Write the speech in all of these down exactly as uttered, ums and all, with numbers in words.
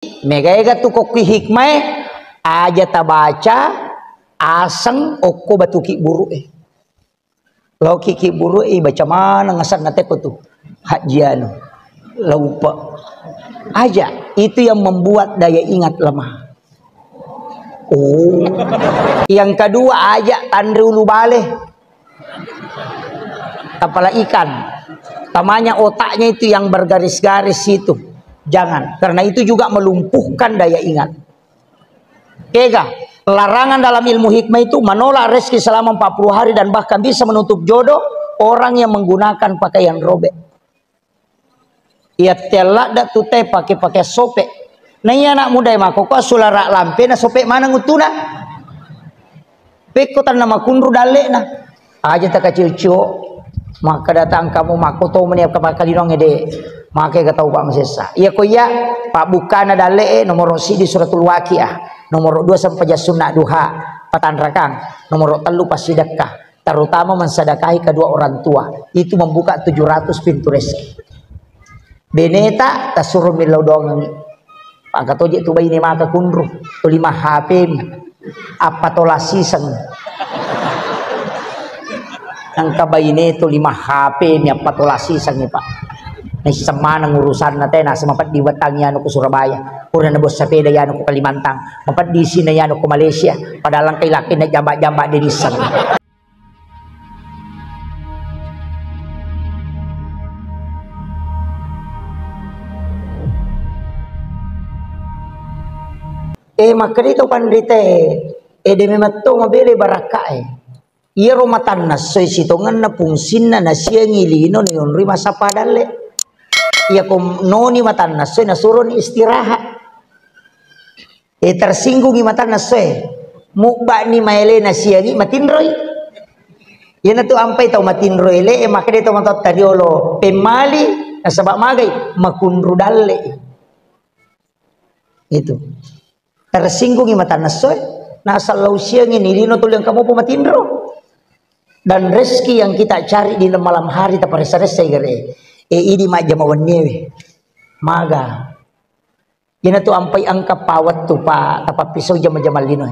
Mega-ega tu kokki hikmae, aja tabaca aseng okko batu kibburu'e. Lao ki kibburu'e, baca maneng asenna teko tu. Hajji anu, laupa. Aja, itu yang membuat daya ingat lemah. Oh. Yang kedua, aja tanre ulu bale. Kepala ikan. Tamanya otaknya itu yang bergaris-garis itu. Jangan, karena itu juga melumpuhkan daya ingat. Kega, larangan dalam ilmu hikmah itu menolak rezeki selama empat puluh hari dan bahkan bisa menutup jodoh orang yang menggunakan pakaian robek. Iya, tella dak tu te pake-pake sope. Nah, iya anak muda mako ko sulara lampe na sope maneng utuna. Pekko tanna makunru dalle'na. Aja takacio-cio. Maka datang kamu mako to meni apa kalinong ede. Maka ga tau Pak masessa. Iya ko iya, Pak bukkana dalle'e nomoro sidi suratul waqiah. Nomoro dua sempajang sunna duha. Patanrakang. Nomoro tellu passidekka. Terutama mensedekahi kedua orang tua. Itu membuka tujuh ratus pintu rezeki. Beneta tasuro millau doangengngi. Pangka toje tu baine maka kunru, tuli ma H P mi. Appa tola siseng. Engka baine tuli ma H P mi appa tola siseng, Pak. Naisseng maneng urusanna tena semapeddi wettangi anu ku Surabaya. Pura na bos sepeda yanu ku Kalimantan. Mapeddi sina yanu ku Malaysia. Padahal engka ilakinna jamba-jamba de nisseng. Eh, makkedai to panritae, eh, de memang to mabele barakkae. Iyaro matanna essoe sitongenna fungsinna nasiangi lino nionroi massappa dalle. Iyako noni matanna essoe nasuroni istirahat. Eh, tersinggungi matanna essoe. Mubba'ni maele nasiangi matinroi. Iyanatu ampai tau matinro ele, eh, makkeda tau matotta riolo, pemmali, nasaba magai, makunru dalle. Itu. Tersinggungi matanna essoe, nasallau siangi nilino tuli engka mopo matinro. Dan rezeki yang kita cari di malam hari taparessa-ressai gare. Eh, idi majjama wenniewe. Maga. Iyanatu ampai engka pawettu pa tapappisau jama-jama linoe.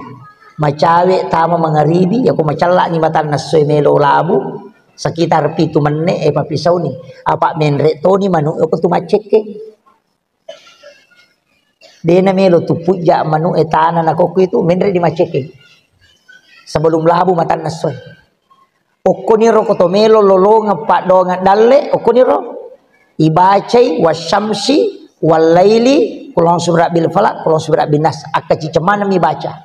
Macawe tama mangaribi, yako macellani matanna essoe melo labu, sekitar pitu menne, eh, pappisauni. Apa menre toni manu, yako tu maccekke. Dena melo tu pujja manu, eh, tana nakokku itu menre di maccekke. Sebelum labu matanna essoe. Okkoniro ko to melo lolongeng paddoangeng dalle, okkoniro ibacai wasyamsi wallaili, qul a'udzu birabbil falaq, qul a'udzu birabbin nas, akkaciceng maneng mi baca.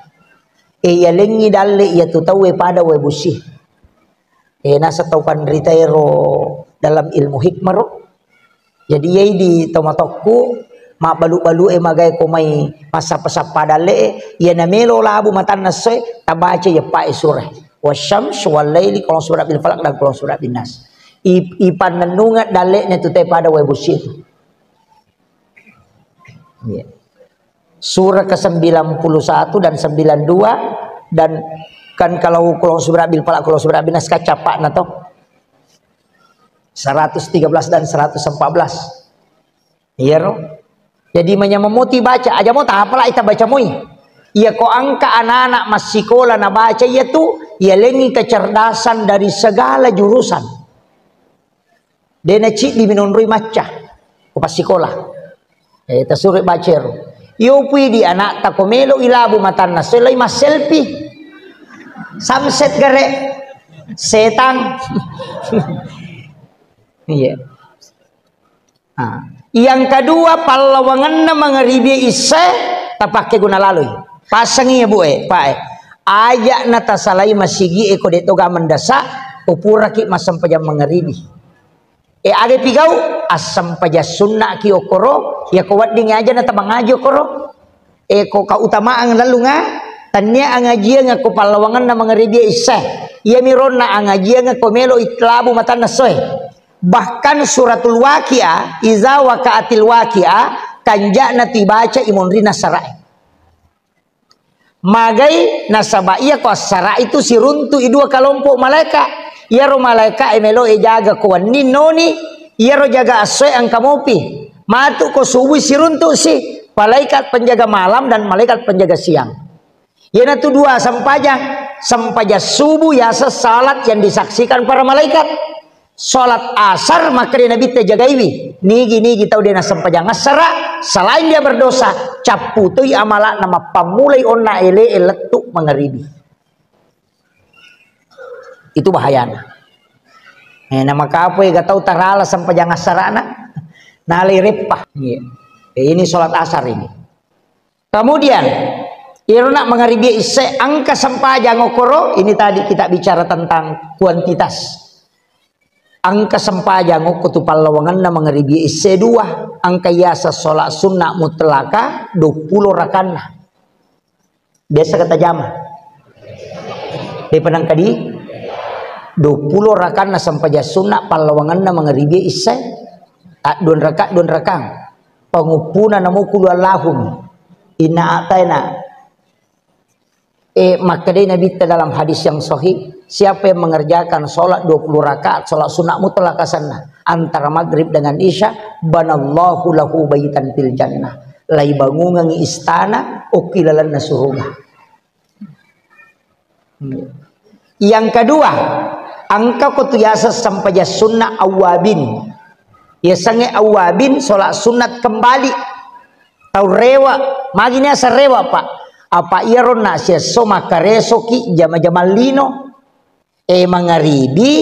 E, iyalengngi dalle iyatu tauwe pada wae bosi. E, naseng tau panritaero dalam ilmu hikmah ro. Jadi, iyai di tomatokku, mabbalu-balu e magai ko mai massappa-sappa dalle e, iyana melo labu matanna essoe, tabaca iyeppa e sura. Wasyams, wallaili, qul a'udzu birabbil falaq, dan qul a'udzu birabbin nas. I-, ipannennungeng dalle'na tu te pada wae bosi tu. Iya. Surah kesembilan puluh satu dan sembilan dua, dan kan kalau qul a'udzu birabbil falaq, qul a'udzu birabbin nas kan cappa'na to. Seratus tiga belas dan seratus empat belas. Iya ro? Jadi manyameng moti baca, aja mo tapala ita baca moi. Iya ko engka anak-anak massikola na baca iya tu, iyalengngi kecerdasan dari segala jurusan. Dena ciddi minonroi macca ko passikola. Eh, tasuro baca ro. Iyo pui di anakta ko melo ilabu matanna, selai masselfie. Samset gare. Setang. Iya. Nah, yang kedua, pallawangenna mangaribi isya tapakke guna laloi. Pasangi ya, Bu, eh, Pak, eh. Aja na tasalai masigi e ko de toga mendasa, upuraki massempajang mangaribi. E, aga pigau? Assempajang sunna ki okoro, ya ko wedding aja na tamangaji okoro. E, ko kautamaan lallunga, tannia angajiang ko pallawangenna mangaribi isya. Iya mironna angajiang ko melo itlabu matanna soe. Bahkan suratul Waqiah, iza waqa'atil waqiah, kanja'na tibaca imonrina sarae. Magai nasaba iya ko assara itu siruntu i dua kalompok malaika. Iyaro malaika e melo e jaga ko wenni noni, iyaro jaga assoe engka mopi. Matu ko subui siruntu si, Malaikat penjaga malam dan malaikat penjaga siang. Iyanatu dua sempajang, sempajang subuh yaseng salat yang disaksikan para malaikat. Salat asar, makkeda Nabitta jagaiwi. Nigi-nigi tau de' nasempajang assara, selain dia berdosa, capputoi amala'na mappammulai onna ele'e lettu mangaribi. Itu bahayana. Eh, namakapoi ga tau tarala sempajang assarana, nalai reppa. Iya. Eh, ini salat asar ini. Kemudian, irona mangaribi isya engka sempajang okkoro, ini tadi kita bicara tentang kuantitas. Engka sempajang okko tu pallawangenna mangaribi isya dua, engka yaseng salat sunna mutlaka dua puluh rakanna. Biasa kata jama. Depa nangkadi dua puluh rakanna sempajang sunna pallawangenna mangaribi isya. Tak dua raka, dua rakang. Panguppuna namo kulu Allahum. Inna ataina. Eh, makkedai Nabitta dalam hadis yang sahih, siapa yang mengerjakan sholat dua puluh rakaat, sholat sunat mutlak asanna, antara maghrib dengan isya, banallahu lahu baitan fil jannah. Laibangungengi istana, okki lalenna suruga. Yang kedua, engka ko tu yaseng sempajang sunat awwabin. Yasengnge awwabin, sholat sunat kembali. Tau rewe, magi niaseng rewe, Pak? Apa iyaro na siesso makkaresoki jama-jamang lino. Eh, mangaribi,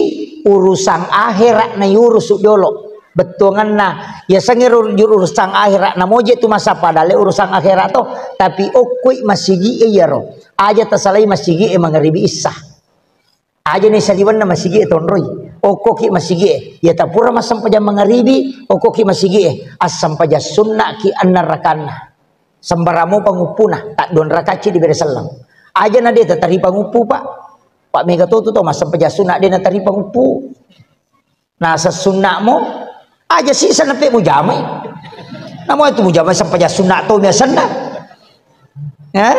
urusan akhirat na yurusu jolo. Bettuanganna, yasengnge ru-, urusan akhirat na moje tu masa padale urusan akhirat to, tapi okkoi masigi e iyaro. Aja tasalai masigi e mangaribi issa. Aja ni saliwenna masigi e tonroi. Okkoki masigi e. Ya tapura massempajang mangaribi, okkoki masigi e. Assempajang sunnaki enneng rakanna. Sembaramo panguppuna, tak dua raka ci dibere selleng. Aja na de tatari panguppu, Pak. Pak mega to tu to massempajang sunna de natari panguppu. Naseng sunna'mo, aja sisa nape mujamai. Namo itu mujamai sempajang sunna to biasanna. Ya,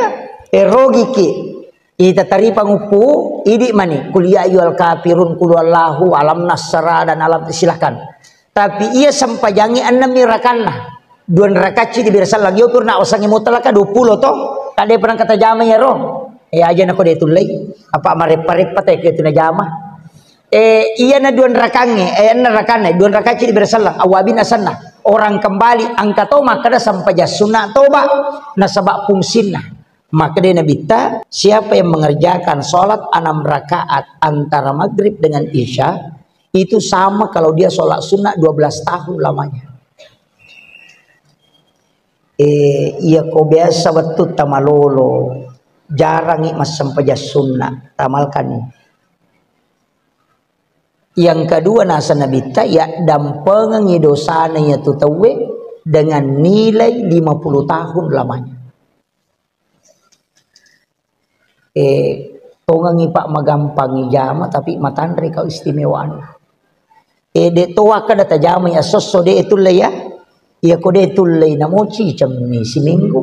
erogiki. Ita tari panguppu, idi mani. Kul ya ayyuhal kafirun, kul huwallahu, alam nasra, dan alam, silahkan. Tapi iya sempajangi enam rakanna. Dua raka ci dibere selleng. Yo purna osangi mutlaka dua puluh to. Kade pernah kata jama ya ro. Eh, aja nako de tullei. Apa mareppa-reppa te ke tu najama. Eh, iyana dua rakangnge, eh, enneng rakanna, dua raka ci dibere selleng, awabin asanna. Orang kembali, engka to makkeda sempajang sunna toba, nasaba fungsinna. Makkeda Nabitta, siapa yang mengerjakan sholat enam rakaat antara maghrib dengan isya, itu sama kalau dia sholat sunnah dua belas tahun lamanya. Eh, iya ko biasa wettu tamalolo, jarangi massempajang sunna, tamalkani. Yang kedua, nasa Nabitta, yaddampengengi dosana iyatu tauwe dengan nilai lima puluh tahun lamanya. Eh, tongengi, Pak, magampangi jama, tapi matanre kau istimewana. Eh, de to wakkeda tajamai assosso de tulle ya. Iya ko de tullei namo cicemmi siminggu.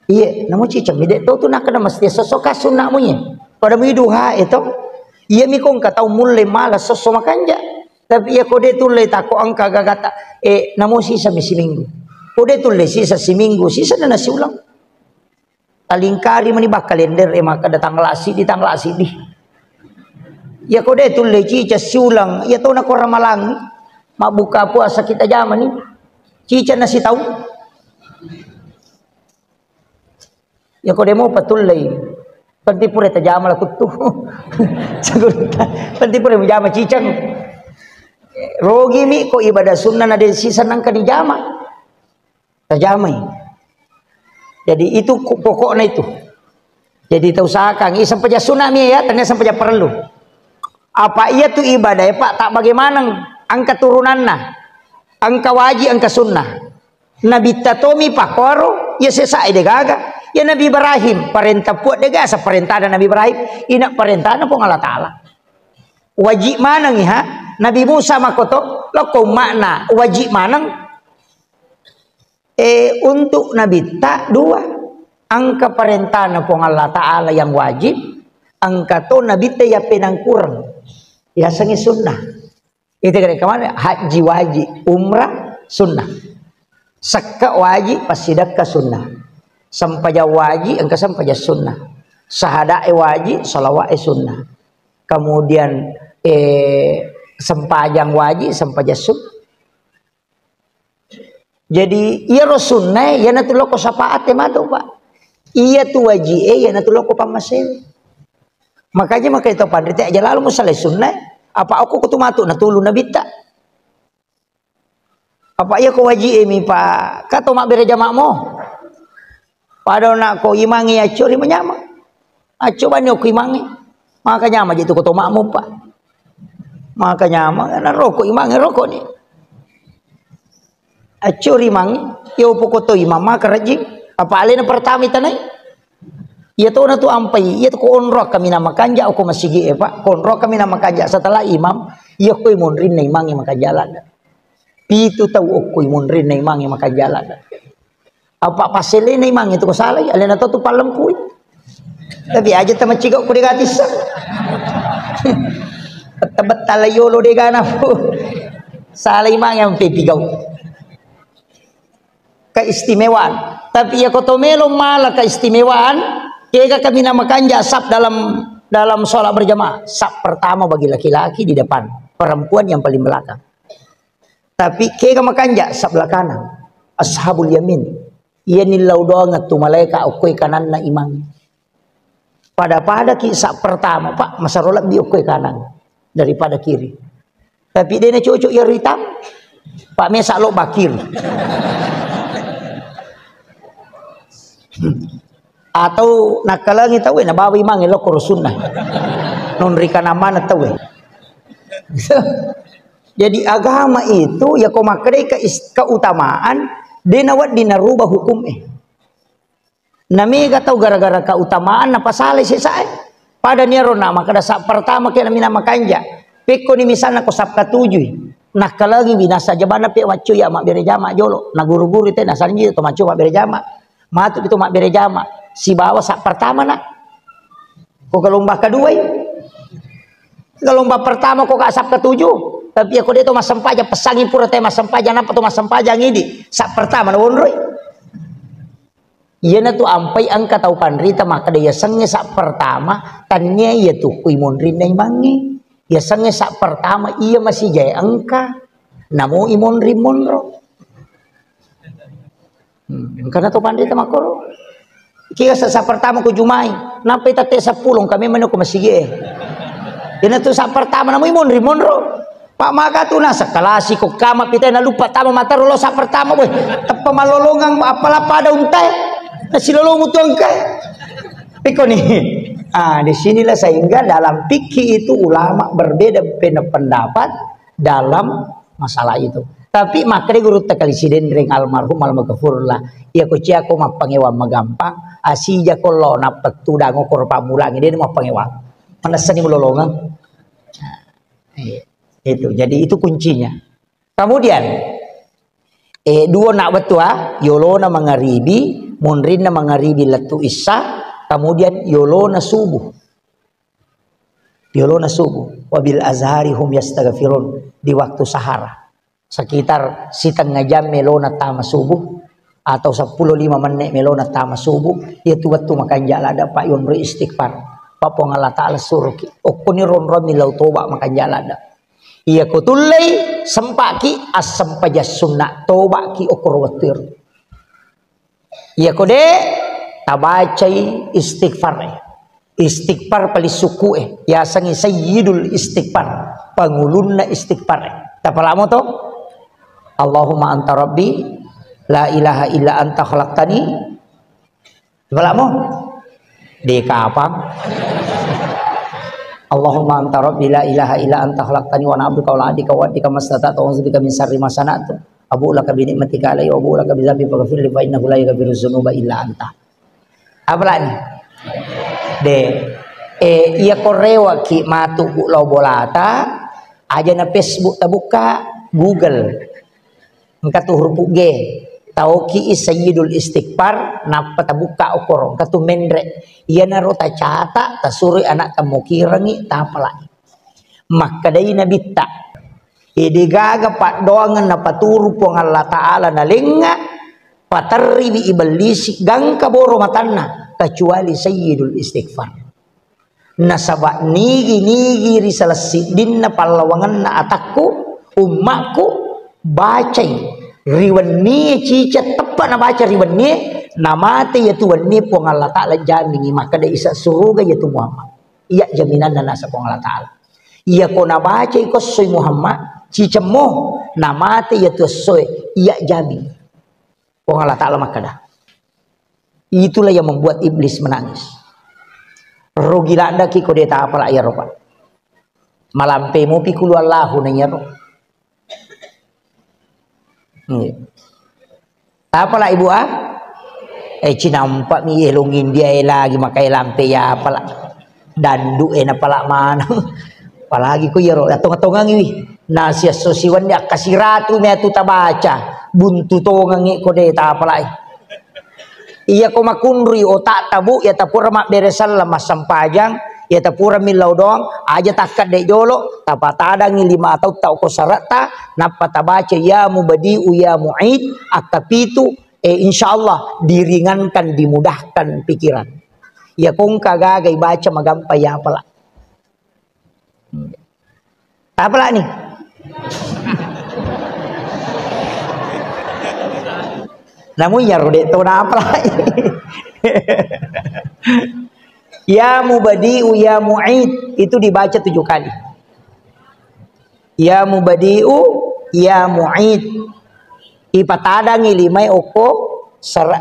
Iya, namo cicemmi de to tu nakkeda mesti assosso ka sunna mu ye. Pada mu duha e to. Iya mi ko engka tau mulle mala sosso makanja. Tapi iya ko de tullei tako engka gagata, eh, namo sisa mi siminggu. Ko de tulle sisa siminggu, sisa na nasi ulang. Talingkari mani bak kalender e makkeda tanggal siddi, tanggal siddi. Iya ko de tulle cica siulang, iya tona ko ramalang. Mabbuka puasa kita jamani. Cica nasi tau. Iya ko de mo patullei. Penting pura tajama la kuttu. Cagurta. Penting pura mujama cicang. Rogi mi ko ibadah sunnah na de sisa nangka dijama. Tajamai. Jadi itu ku-, pokoknya itu. Jadi tausahakan, ih, sempajang sunna mi ya, tania sempajang perlu. Apa iya tu ibadah ya, Pak, tak bagaimana engka turunanna. Engka wajib, engka sunnah. Nabitta tomi pakoro, ya sesa de gaga. Ya Nabi Ibrahim, parenta puat de gasa parenta ada Nabi Ibrahim. Ina parenta na Puang Allah Ta'ala. Wajib maneng ha. Nabi Musa makoto, loko makna wajib maneng. Eh, untuk Nabitta dua. Engka parentana Puang Allah Ta'ala yang wajib, engka to Nabitta yang penangkurang. Yasengi sunnah. Itu kira kemana? Haji wajib, umrah sunnah. Sekka wajib, passidekka sunnah. Sempajang wajib, engka sempajang sunnah. Sahadae wajib, salawa'e sunnah. Kemudian, eh, sempajang wajib, sempajang sunnah. Jadi, iyaro sunnae, iyanatu lokko syafaate matu, Pak. Iyatu waji'e, iyanatu lokko pammasei. Makanya, makanya to panrite aja lalo musalai sunnae. Apa okko kutu matu natulu nabitta. Apa iya ko waji'e mi, Pak? Kato mabbere jama'mo. Pada na ko imangi accori manyama. Acco bani okko imangi. Maka nyama je tu ko to makmum, Pak. Maka nyama, na roko imangi roko ni. Accori imangi, yo poko to imam maka rajing. Apa alena pertama itanai? Iya to na tu ampai, iya to ko onro kami na makanja okko masigi e, Pak. Ko onro kami na makanja setelah imam, iya ko imonrinna imangi makanja ladda. Pitu tau okko imonrinna imangi makanja ladda. Apa passelena imangi tu ko salai, alena to tu pallempui. Tapi aja tamaciga okko degatissa. Betta-betta la yolo degana pu. Salai imangi ampe pigau. Keistimewaan. Tapi iya ko to melo mala keistimewaan, kega kami na makanja saf dalam, dalam sholat berjamaah. Saf pertama bagi laki-laki di depan, perempuan yang paling belakang. Tapi kega makanja saf belakang. Ashabul yamin. Iya nillau doang tu malaika okkoi kananna imang. Pada-pada ki saf pertama, Pak, masaro lebbi okkoi kanan daripada kiri. Tapi dena cocok ya ritam, Pak, mesa lo bakir. Atau nakkalangi tau, na bawa imang lo koro sunnah. Non rikana mana tau. Jadi agama itu ya ko makkedai ke is-, keutamaan, dena wedding narubah hukum eh. Na mega tau gara-gara keutamaan napasalai sesae. Pada niaro na makkeda saf pertama ke namina makanja. Pekko ni misalna ko saf katujui. Nakkalangi binasa jabana pe waccu ya mabbere jama jolo. Na guru-guru te nasanji to maccu mabbere jama. Matu itu mabbere jama. Sibawa saf pertama na. Ko gelombang kedua i. Gelombang pertama ko ka saf ketujuh. Tapi ya ko de to massempajang, pesangi pura te massempajang, napa to massempajang idi. Saf pertama na wonroi. Iyanatu ampai engka tau panrita makkeda yasengnge saf pertama, tannia iyatu ku imonrinna imangnge. Yasengnge saf pertama iya masijae engka, namo imonring monro. Hmm, engkana to panrita makkoro. Kira saf pertama ku jumai, nampai tatte seppulo, engka memang ko masigi e. Iyanatu saf pertama, namo imonring monro. Pak maka tu na sekalasi ko kama pita na lupa tama mata rolo saf pertama, boy. Teppa malolongang apala pada untai. Nasilolomu tu engka. Piko ni. Ah, di sinilah sehingga dalam fikih itu ulama berbeda pena-, pendapat dalam masalah itu. Tapi makkeda guru tekali sidenreng almarhum almaghfurlah. Iya ko cia ko mappangewang magampang, asija ko lo napettu dango kor pamulangi de mappangewang. Manessani malolongang. Iya, itu. Jadi itu kuncinya. Kemudian, eh, dua nak betua, yolona mangaribi, munrinna mangaribi lettu issa, kemudian yolona subuh. Yolona subuh. Wabil azhari hum yastaghfirun, di waktu sahara. Sekitar setengah jam melona tama subuh, atau sepuluh lima menit melona tama subuh, itu waktu makanja ladda pa yonro istighfar. Pa Puang Allah Ta'ala suruki. Okkoni ronro milau toba makanja ladda. Iya ko tullei, sempaki, assempajang sunna, tobaki okoro wettu ero. Iya ko de, tabacai istighfar e. Istighfar paling suku e. Yasengi sayyidul istighfar. Pangulunna istighfar e. Tapalamo to? Allahumma anta rabbi, la ilaha illa anta khalaqtani, Balamo? Di kapang. Allahumma anta rabbi la ilaha illa anta khalaqtani wa ana abduka wa ana abduka wa abdika mastata'tu a'udzu bika min syarri ma sana'tu. Abu'u laka bi ni'matika alayya wa abu'u laka bi dzambi faghfirli fa innahu la yaghfiru dzunuba illa anta. Apalagi? De. Eh, iya ko rewaki matu bu lao bolata, aja na Facebook tabukka, Google. Engka tu huruf G. Taoki i sayyidul istighfar, nappa tabukka okoro. Engka tu menre. Iyanaro tacata, tasuroi anak tamokirangi, tapalai. Makkedai Nabitta, ede gaga paddoangeng napaturu Puang Allah Ta'ala nalengnga, Paterriwi ibellisi gangka boro matanna, kecuali sayyidul istighfar. Nasaba nigi-nigi ri salessiddinna pallawangenna atakku, ummakku, bacai ri wennie ciceng teppa nabaca ri wennie, namate iyatu wennie Puang Allah Ta'ala jamingi makkeda isa suruga iyatu Muhammad. Iya jaminanna nasa Puang Allah Ta'ala. Iyako nabacai ko essoi Muhammad, cicemmo, namate iyatu essoe, iya jamingi. Puang Allah Ta'ala makkeda. Itulah yang membuat iblis menangis. Rugi laddaki ko de tapala iyaro, Pak. Malampe mupi kulu Allahu na iyaro. Iya. Tapala Ibu ah? Eh, cinampa mi elong India e lagi makai lampe ya pala. Dandu e napala maneng. Apalagi ko iyaro, ya tonga-tongangi wi. Nasi esso siwenni akkasiratu mi atu tabaca. Buntu tongangi ko de tapalai. Iya ko makunrui otak tabu, ya tapura mabbere sallang massempajang, ya tapura millau doang, aja takkedde jolo, tapatadangi lima atau tau ko saretta, nappa tabaca ya mubadi'u ya mu'id, akkapitu, eh, insya Allah diringankan, dimudahkan pikiran. Ya kongka gaga ibaca magampa ya pala. Tapalani. Namun ya rode to napalai. Ya mubadi'u ya mu'id itu dibaca tujuh kali. Ya mubadi'u ya mu'id. Ipatadangi limai okko sere.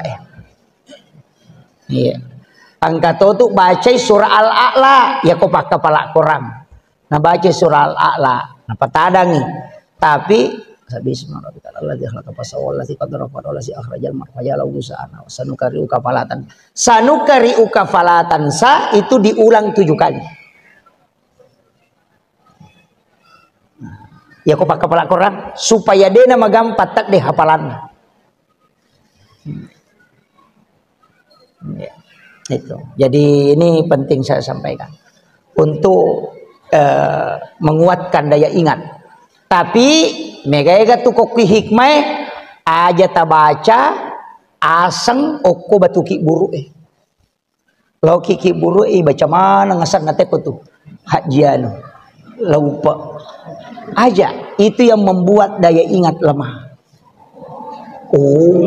Iya. Engka to tu bacai surah Al-A'la, ya ko pakkapala Quran. Nah baca surah Al-A'la, nah patadangi. Tapi sabisma rabbikal a'la alladzi khalaqa fasawwa wallazi qaddara fahada wallazi akhrajal mar'a faja'alahu ghusa'an ahwa. Sanukari'uka falatan. Sanukari'uka falatan sa itu diulang tujuh kali. Ya ko pakkapala Quran supaya dena magampa tadde hafalanna. Ya, itu. Jadi ini penting saya sampaikan untuk eh, menguatkan daya ingat. Tapi mega-ega tu kokki hikmah aja tabaca aseng okko batuki buruk eh. Laoki ki buru i baca maneng aseng ngateko tu. Haji anu. Laupa. Aja, itu yang membuat daya ingat lemah. Oh.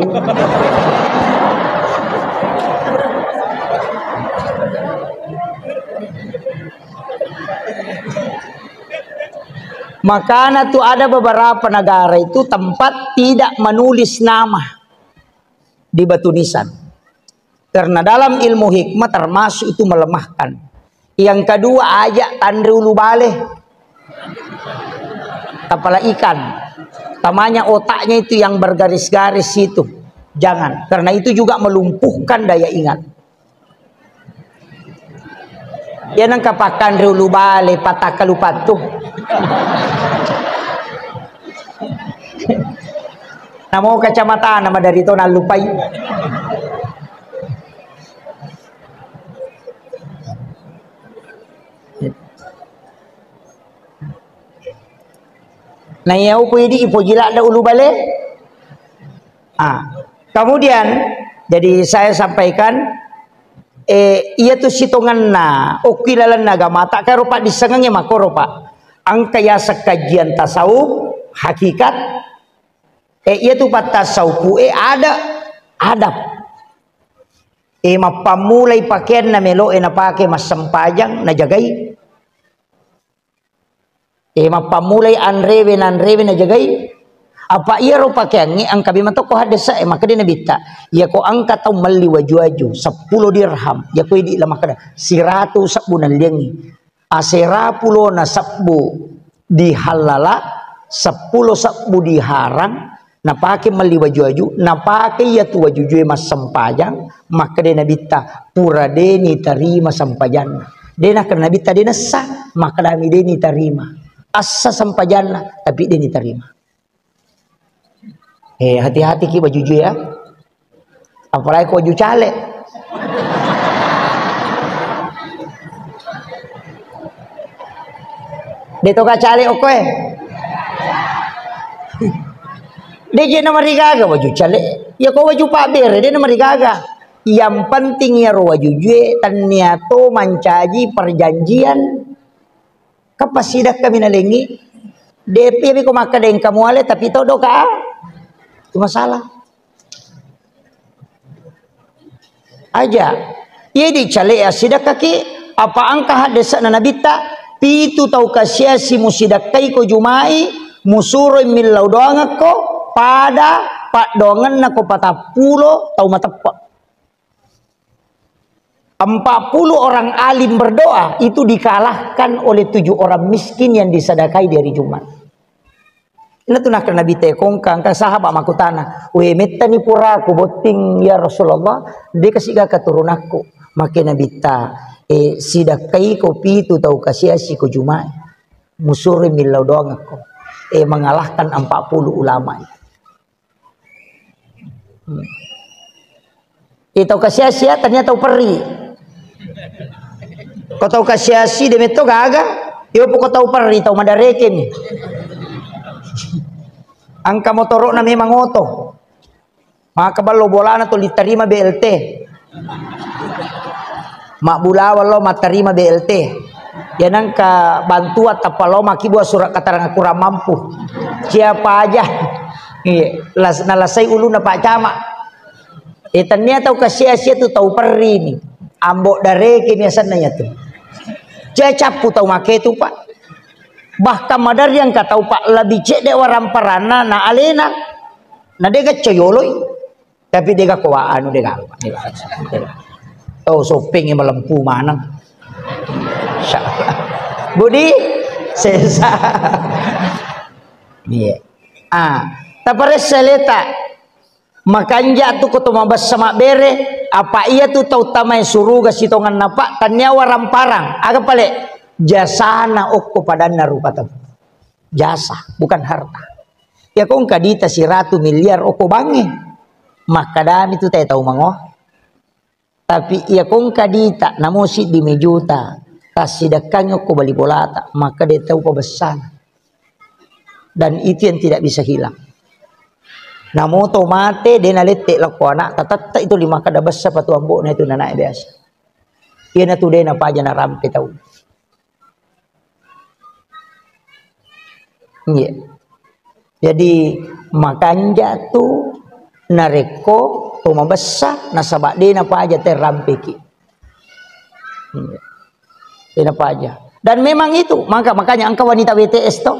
Makanya tuh ada beberapa negara itu tempat tidak menulis nama di batu nisan. Karena dalam ilmu hikmah termasuk itu melemahkan. Yang kedua, aja tanri ulu bale. Kepala ikan. Tamanya otaknya itu yang bergaris-garis itu. Jangan. Karena itu juga melumpuhkan daya ingat. Ya nang kapakan ri ulu bale pataka lupattu. Namo kacamata nama dari to nallupai. Nah, iya uku idi ipoji ladda ulu bale. Ah, kemudian jadi saya sampaikan eh iya tu sitonganna okki lalenna agama tak karo Pak dissengengnge makoro Pak. Angka yaseng kajian tasawuf hakikat eh iya tu pattasawufu eh ada adab. Eh, mappammulai pakeanna melo'e napake massempajang najagai. Eh, mappammulai anrewe nanrewe najagai. Apa iyaro pakeangnge engka bima tokko haddesa e makkeda nabitta. Iyako engka tau melli waju-waju seppulo dirham, iyako idi la makkeda siratu sebbu nalliangngi. Asera pulona sebbu dihallala, seppulo sebbu diharang, napake melli waju-waju, napake iyatu waju-wajue massempajang, makkeda nabitta, pura deni tarima sempajanna. Dena kena nabitta dena sa, makkedami deni tarima. Assa sempajanna, tapi deni tarima. Eh, hati-hati ki baju ju ya. Apalagi ko baju caleg. De to ka caleg okko eh. De je na marigaga baju caleg. Iya ko waju pabbere, de' namarigaga. Yang penting iyaro wajujue tannia to mancaji perjanjian. Kapasidakkami nalengi, de' pi ko makkeda engka muale, tapi to doka. Itu masalah. Aja. Iya dicale assidakkaki, apa engka haddese'na Nabitta, pitu tau kasiasi musidakkai ko Jumai, musuroi millau doangekko, pada paddoangenna ko patappulo tau mateppe'. Empat puluh orang alim berdoa itu dikalahkan oleh tujuh orang miskin yang disadakai di hari Jumat. Ina tu nakkeda Nabitta, kongka engka sahabat makkutana, "We, mettani puraku botting ya Rasulullah, de' kasi gaga turunakku." Make Nabitta, "Eh, sidakkai ko pitu tau kasiasi ko Jumai. Musuroi millau doangekko." Eh, mengalahkan empat puluh ulama itu. Hmm. Eh, tau kasiasi ya, tania tau perri. Ko tau kasiasi de' metto gaga, yo poko tau perri, tau madarekemi. Engka motoro'na memang oto. Maka ballo bolana tu littarima B L T. Mabbulawa lo mattarima B L T. Ya nangka bantuan tappa lo makkibua surat keterangan kurang mampu. Siapa aja. Iya, las-, nalasai ulunna Pak Camat. Eh, tania tau kasiasi tu tau perri ni. Ambo' darekemi asenna ya tu. Cia cappu tau make tu, Pak. Bahkan maderri engka tau, Pak, lebih cedde' waramparanna na alena. Na de' gacco yoloi. Tapi de' gakko wa anu, de' gakko. Oh, soppengngi malempu maneng. Budi sesa. Iya. Ah, taparessa leta. Makanja tu ko to mabessa mabbere, apa iya tu tau tamae suruga sitongenna, Pak, tania waramparang. Aga pale? Jasana okko padanna rupa tau. Jasa, bukan harta. Iya ko engka dita siratu miliar okko bangnge. Makkadami tu tae tau mangoa. Tapi iya ko engka dita namo siddi mi juta, tassidekkangngi okko bali bolata, maka de' tau pabessana. Dan itu yang tidak bisa hilang. Namo to mate, de' nalette' lakko anak, tatette' itu lima kada bessa patu ambo'na itu nanae biasa. Iya natu de' napaja narampe tau. Iya. Jadi, makanja tu narekko to mabessa nasaba de' napaja terampeki. Iya. De' napaja. Dan memang itu, maka, makanya engka wanita W T S to,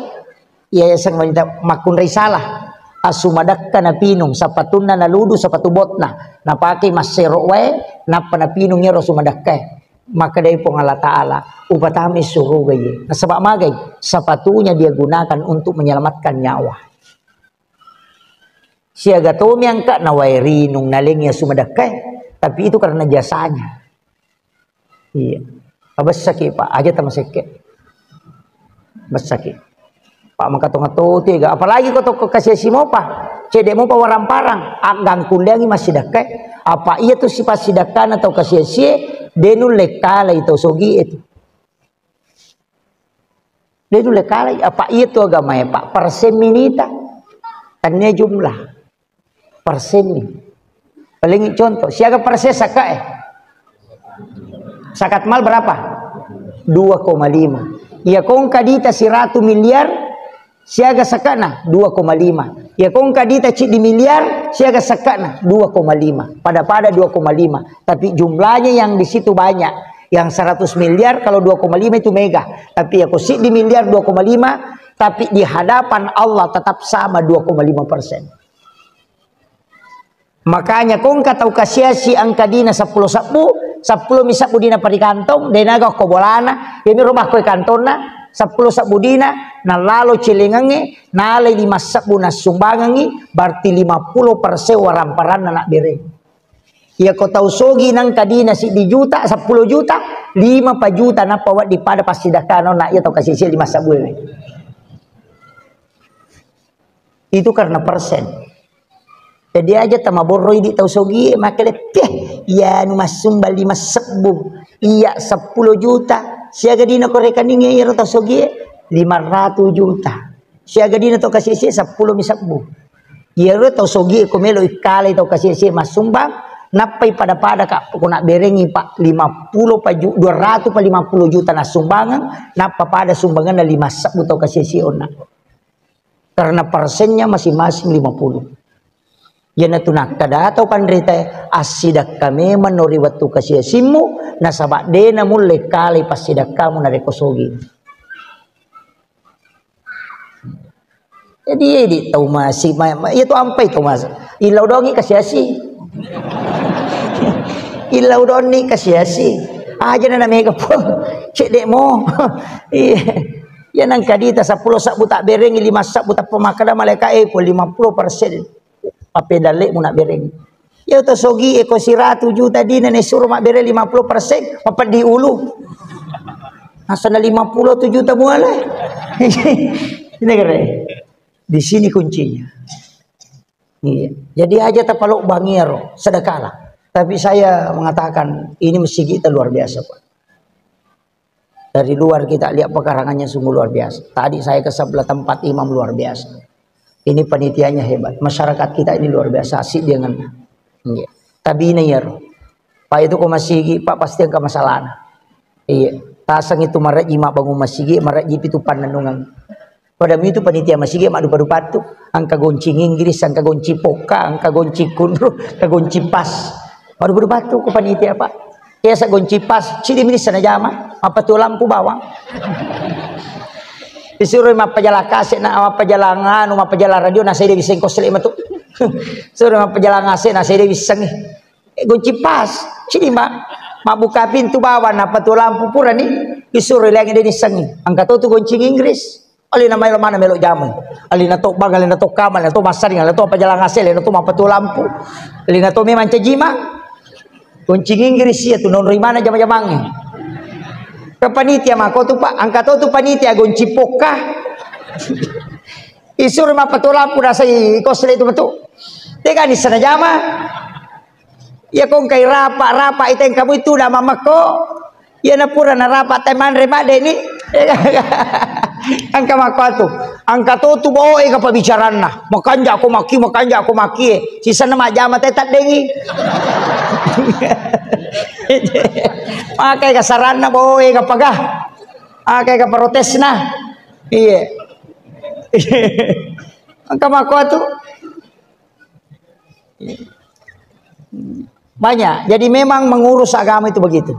yayasan wanita makkunrai salah. Asu madakka napinung, sapatunna naludu, sapatu botna. Napake massero wae, nappa napinung iyaro asu madakkae. Makkedai Puang Allah Ta'ala, "Upatami suruga iye." Nasaba magai? Sepatunya dia gunakan untuk menyelamatkan nyawa. Siaga tomi angka nawae rinung nalengi asu madakkae, tapi itu karena jasanya. Iya. Abessaki, Pak, aja tamasekke. Bessaki. Pak, maka tonga toti ga. Apalagi ko tokko kasiasi mopa. Cedde mopa waramparang. Aggangkulleangi massidakkae. Apa iya tu sipasidakkana tau kasiasie, de' nulle kalai tau sogie tu. De' nulle kalai. Apa iya tu agamae, Pak, persen minita. Tania jumlah. Persenni. Paling contoh, siaga persen sakae? Sakat mal berapa? Dua koma lima. Iya ko engka dita siratu miliar, siaga sakana? Dua koma lima. Iya ko engka dita ciddi miliar, siaga sakana? Dua koma lima. Pada-pada dua koma lima. Tapi jumlahnya yang di situ banyak. Yang seratus miliar kalau dua koma lima itu mega. Tapi ya ko siddi miliar dua koma lima, tapi di hadapan Allah tetap sama dua koma lima persen. Makanya ko engka tau kasiasi angka dina seppulo sebbu, seppulo mi sebbu dina parikantong, de' naga ko bolana, iyami ro bakko kantonna, seppulo sebbu dina, nalalo celengangnge, nalai lima sebbu nassumbangangngi, berarti lima puluh persen waramparanna nak bere. Iya ko tau sogi nangka dina siddi juta, seppulo juta, lima pa juta nappa wedding pada passidakkana na iya tau kasiasi lima sebbu. Itu karena persen. Jadi aja tamaborroi di tau sogie, makkeda, "Peh, iya nu massumbang lima sebbu, iya seppulo juta, siaga dina ko rekeningnge iyaro tau sogie, lima ratus juta. Siaga dina to kasisie seppulo mi sebbu." Iyaro tau sogi e ko melo ikkalai tau kasiasi massumbang, nappai pada-pada ka ko nabberengi pa lima puluh pa ju-, dua ratus pa lima puluh juta nassumbangeng, nappa pada sumbangenna lima sebbu tau kasiasi onna. Karena persennya masing-masing lima puluh. Iyanatu nakkeda tau panrita, assidakka memang no ri wettu kasiasimmu, nasaba dena mulle kalai passidakkamu narekko sogi. Jadi, edi tau masi-, ma-, ma-, iya tu ampai tau mas-, illau dongi kasiasi. Illau donni kasiasi. Aja na mega po. Cedde mo. Iya. Ya nang kadita seppulo sebbu tak berengi, lima sebbu tak pemakkeda malaika e po lima puluh persen. Pappedalle'mu nabbereng. Iya to sogi e ko siratu juta dina ne suro mabbere lima puluh persen, mapeddi ulu. Asana lima puluh tu juta muala. Ini kere. Di sini kuncinya. Iya. Jadi aja tapalobbangi ero, sedekahlah. Tapi saya mengatakan ini masjid kita luar biasa, Pak. Dari luar kita lihat pekarangannya sungguh luar biasa. Tadi saya ke sebelah tempat imam luar biasa. Ini panitianya hebat. Masyarakat kita ini luar biasa. Asik dia ngena. Iya. Tabina iyaro. Pak itu ko masigi, Pak pasti engka masalahna. Iya. Tasang itu maraji mabbangun masigi, maraji pitu pannennungan. Pada mitu panitia masigi maddupa-dupattu, engka goncing Inggris, engka goncing pokka, engka goncing kunru, engka goncing pas. Maddupa-dupattu ku panitia, Pak. Biasa goncing pas, cidi minissa najama, mappatu lampu bawang. Disuruh mappajalang kaset, na mappajalang anu, mappajalang radio, na saya dia bisa engkos lima tu. Suruh mappajalang kaset, na saya dia bisa nih. Eh, goncing pas, cidi, Pak. Mabuka pintu bawang, nappa tu lampu purani, disuruh lagi dia nissengi. Engka to tu goncing Inggris. Alena mai mana melo jamai. Alena to bang, alena to kamar, alena to massaring, alena to pajalang asel, alena to mappatu lampu. Alena to memang cajima. Goncing Inggris iya tu nonroi mana jama-jamangnge. Ke panitia mako tu, Pak, engka to tu panitia goncing pokka. Isuro mappatu lampu nasai kosle itu betul. Tega ni sana jama. Iya ko engkai rapa-rapa iteng kamu itu nama mako. Iya na pura na rapa te manre madeni. Engka mako atu. Engka to tu bawa ega pabicaranna. Makanja ko maki, makanja ko maki. Sisana majama te taddengi. Makai kasaranna bawa ega paga. Makai ka protesna. Iya. Engka mako atu. Banyak. Jadi memang mengurus agama itu begitu.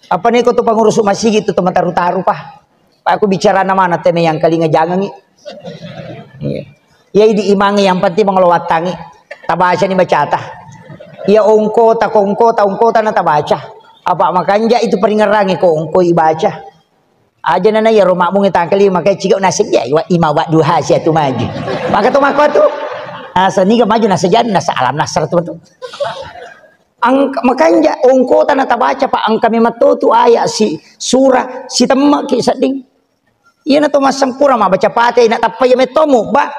Apa nih kau tuh pengurus masjid itu teman taru-taru, Pak? Pak, aku bicara nama anak teme yang kalinga jangan nih. Iya. Ya, idi imang yang penting mengelowatangi. Tabaca nih bacata. Ya ongko, tak ongko, tak ongko, tanah tabaca. Apa makanja itu peringerangi kok ongko ibaca. Aja nana iya roma mung tangkali makai ciga naseng ya iwa ima wa duha sia tu maju. Maka tu mako tu. Asa niga maju nasa jan nasa alam nasar tu tu. Angka makanja ongko tana tabaca pa angka memang to tu ayat si surah si temma ki sedding. Iya na to massempura ma baca pate na tappa iya mettomu ba.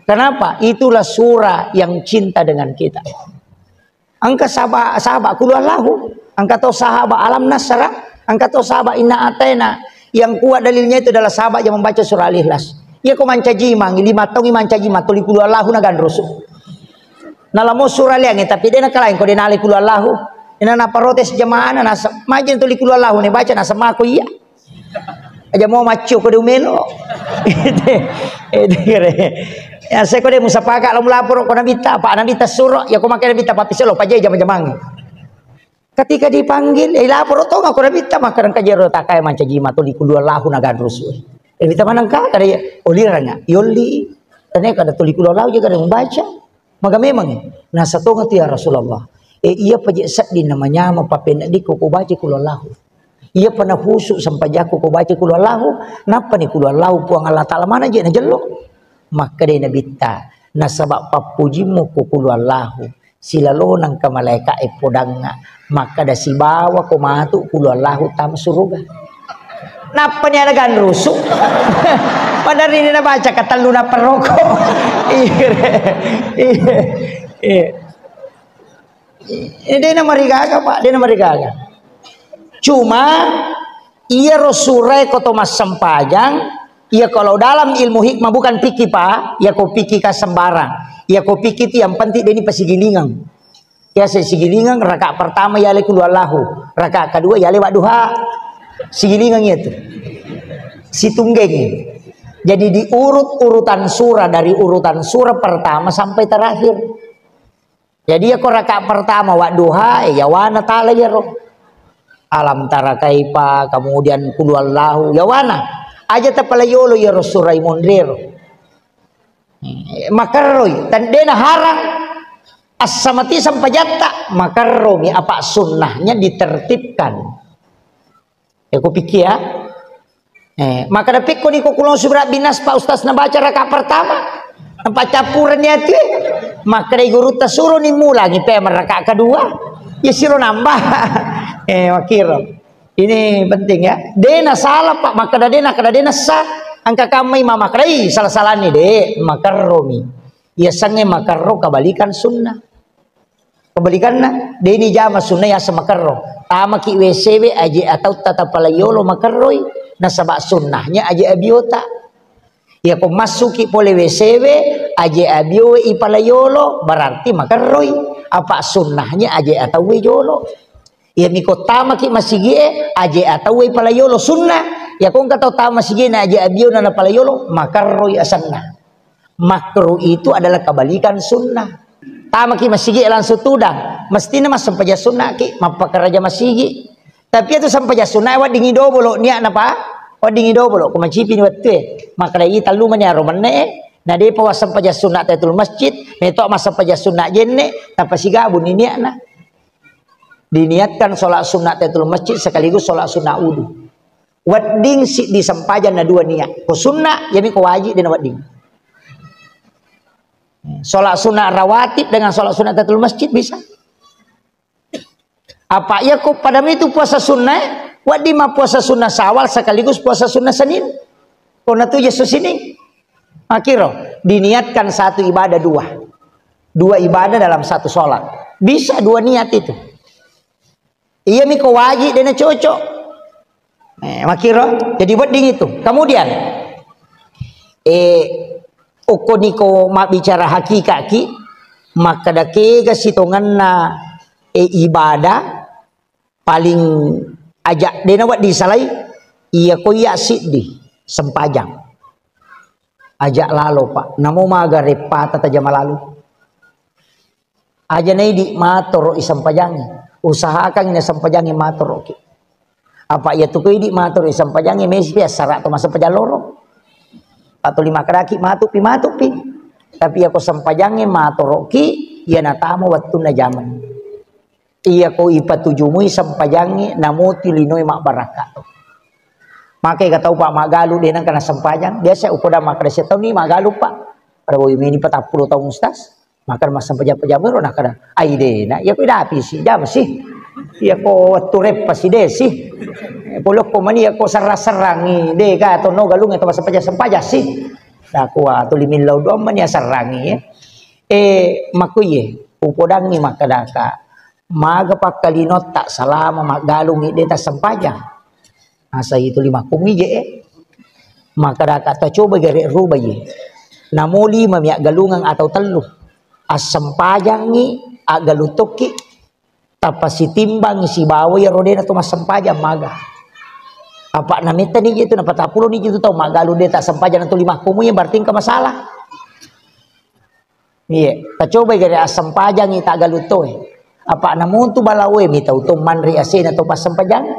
Kenapa? Itulah surah yang cinta dengan kita. Engka sahaba-, sahabat Qul Huwallahu, engka to sahabat Alam Nasra, engka to sahabat Inna Ataina. Yang kuat dalilnya itu adalah sahabat yang membaca surah Al-Ikhlas. Iya ko mancaji mang, lima taung mancaji mang, tuli Qul Huwallahu na ganrusu. Nalamo surah liange, tapi dena kalain ko dena ali Qul Huwallahu. Dena na protes jamaah na nasa, majeng tuli Qul Huwallahu ne baca nasa mako iya. Aja mau maccio ko de umelo. Ede, ede kere. Ya, saya ko de musapaka lo melapor ko Nabitta, Pak Nabitta suro, ya ko makai Nabitta papiselo, paja jama-jamang. Ketika dipanggil, eh, lapor to ko Nabitta, maka kajero takai mancaji matoli Qul Huwallahu na ganrusu. Eh, Nabitta manang ka, kada ya, oliranga, yolli. Tane kada tuli Qul Huwallahu je kada membaca. Maka memang, eh, nasa tonga tu ya Rasulullah. Eh, iya paje sedding na manyama papenediko ko baca Qul Huwallahu. Iya pa nahusu sempajakku ko baca Qul Huwallahu, nappa ni Qul Huwallahu Puang Allah Ta'ala mana je najello. Makkeda Nabitta, nasaba pappujimmu ko Qul Huwallahu, silalona engka malaika e podangnga, makkeda sibawa ko matu Qul Huwallahu tama suruga. Nappa ni ana ganrusu. Padahal ini nabaca katellu na perroko. Iya, iya, iya. Eh, dena marigaga, Pak, dena marigaga. Cuma, iyaro surae ko to massempajang, Iya, kalau dalam ilmu hikmah bukan fikih, Pak. Iya, ko fikih ka sembarang. Iya, ko fikih itu yang penting dia ini pasigilingeng. Iya, saya sigilingeng, rakaat pertama ya le kulu Allahu, rakaat kedua ya le wadduha. Sigilingeng itu. Situnggeng. Jadi diurut urutan surah dari urutan surah pertama sampai terakhir. Jadi ya ko rakaat pertama wadduha, eh, yawana tala ya ro. Alam tara kaifa, kemudian kulu Allahu, yawana. Aja tapala yolo ya ro surah imonrero. Eh, makarroi, tandena harang. Assamati sampajatta, makarromi apa sunnahnya ditertibkan. Ya, ku pikir ya. Eh, maka dapikko ni ko kulong subra binas Pak Ustaz nabaca rakaat pertama. Nampak campuran niat tu. Maka dari guru tasuro ni mulangi pe rakaat kedua. Ya siro nambah. Eh, makiro. Ini penting ya. Dena salah Pak, maka dena, kada dena sah. Angka kamai mama kadai salah-salah ni de, makarromi. Ya sange makarro kebalikan sunnah. Kebalikanna, deni jama sunnah ya semakarro. Tamaki W C we aje atau tata palayolo makarroi, nasaba sunnahnya aje abiota. Ya ko masuki pole W C we, aje abio we ipalayolo, berarti makarroi. Apa sunnahnya aje atau we jolo. Ya miko tamaki masigi e, aje atau we palayolo sunnah. Ya ko engka tau tama masigi na aje abio na palayolo, makarroi asanna. Makruh itu adalah kebalikan sunnah. Tamaki masigi langsung tudang, mestinya massempajang sunnah ki, mappakaraja masigi. Tapi itu sempajang sunnah weddingi dobolo niatna pa, weddingi dobolo, ko macipi ni wettue. Makkedai tallu mani aro menne, na depa wassempajang sunnah tahiyatul masjid, meto massempajang sunnah jenne, tapasigabu ni niatna. Diniatkan sholat sunnah tahiyatul masjid sekaligus sholat sunnah wudu. Wedding si disempajang na dua niat. Ko sunnah, yami ko wajib dena wedding. Sholat sunnah rawatib dengan sholat sunnah tahiyatul masjid bisa. Apa iya ko pada itu puasa sunnah, wedding ma puasa sunnah Syawal sekaligus puasa sunnah Senin. Ko na tu Yesus ini. Akhiro, diniatkan satu ibadah dua. Dua ibadah dalam satu sholat. Bisa dua niat itu. Iya miko wajib dena cocok. Eh, makiro, jadi wedding itu. Kemudian, eh, okko niko mabbicara hakikaki, makkeda kega sitongenna, eh, ibadah paling aja dena wedding salai, iya ko iya siddi sempajang. Aja lalo, Pak. Namo maga reppata tajama lalo. Aja na idi matoro i sempajangi. Usahakan ina sempajangi matoro ki. Apa iya tu ko idi matoro i sempajangi mesi pi assara to massempajang loro. Atau lima kadaki matu pi, matu pi. Tapi iya ko sempajangi matoro ki, iya natama wettunna jamani. Iya ko ipatujumui sempajangi namoti linoi mabbarakka to. Makai ka tau, Pak, maggalu de nengka na sempajang. Biasa upoda makkeda setau ni maggalu, Pak. Pada boy meni patappulo taung, Ustaz. Maka massempajang-pajang ro nakada, "Ai de na, iya ko idapi si, jam si. Iya ko wettu reppa si de si. Polokko mani iya ko serrang-serrangi de ka to no galung to massempajang-sempajang si." Nakua tuli millau doang mani asserrangi, ya. Eh, makkuye, upodangi makkadaka. Maga pakkalinotta salama maggalungngi de tassempajang. Asa itu lima kumije, eh. Makkadaka tacoba gare rubai. Namo lima mi aggalungeng atau tellu. Assempajangngi, aggalung tokki, tapasitimbangngi sibawa iyaro de na to massempajang maga. Apa namettani je tu, napatappulo ni je tu tau maggalung de tassempajang na tu lima kumuje, berarti engka masalah. Iya, tacobai gare assempajangngi taggalu toe. Apa namontu balaoe mitau to manre asena to passempajang.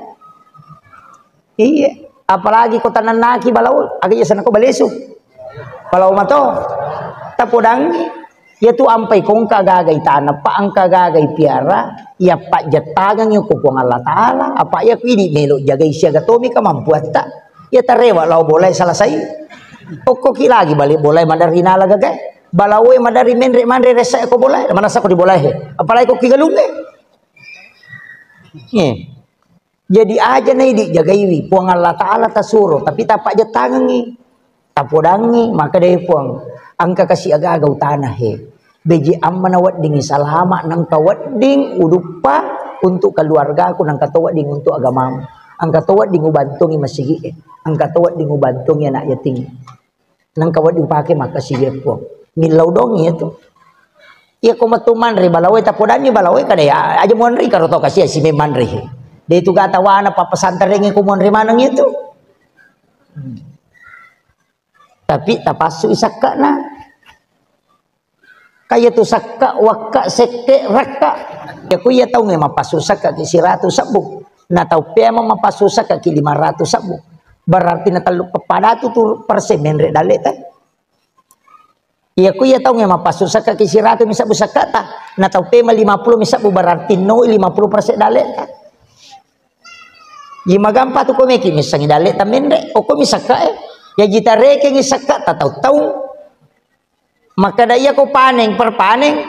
Iya, apalagi ko tanannaki balao, aga iya sana ko balesu. Balao mato. Tapodangi, iya tu ampai kongka gagai tanah, pa angka gagai piara, iya pajjettangengngi ko Puang Allah Taala, apa iya ku idi melo jagai siaga tomi kamampuatta. Iya tarewa lao bolai salasai. Okkoki lagi bale bolai maderri nala gagae. Balaoe maderri menre manre ressa ko bolai. Manasa ko di bolai he. Apalagi ko ki galungnge. Eh. Jadi aja na idi jagaiwi. Puang Allah Ta'ala tasuro. Tapi tapajjettangengngi. Tapodangngi. Maka deh Puang. Angka kasi aga-aga utana he. Beji amma na weddingngi salama, nengka wedding uduppa untuk keluargaku, nengka to wedding untuk agamamu. Engka to wedding ubantungi masigi'e. Engka to wedding ubantungi anak yatim. Nengka wedding upake makkasiwi'e Puang. Millau dong iya tu. Iya ko metu manre balawae, tapodanni balawae kada ya, aja muanre karo to kasiha si memanre. De tu gata wana pa pesantren ko muanre maneng iya tu. Hmm. Tapi tapassu isakkana. Kaya tu sakka, wakka, sekke, rakka. Ya ku iya taunge mapassu sakka ki siratu sebbu. Na tau pema mapassu sakka ki lima ratu sebbu. Berarti na tellu pepadatu tu persen menre dalle te. Iya ku iya taunge mapassu sakka ki siratu mi sebbu sakka ta. Na tau pema lima puluh mi sebbu berarti no lima puluh persen dalle te. Ji magampa tu ko meki missengi dalle ta menre. Oko mi sakka e. Ya jita rekengi sakka ta tau taung. Makkeda iya ko paneng per paneng,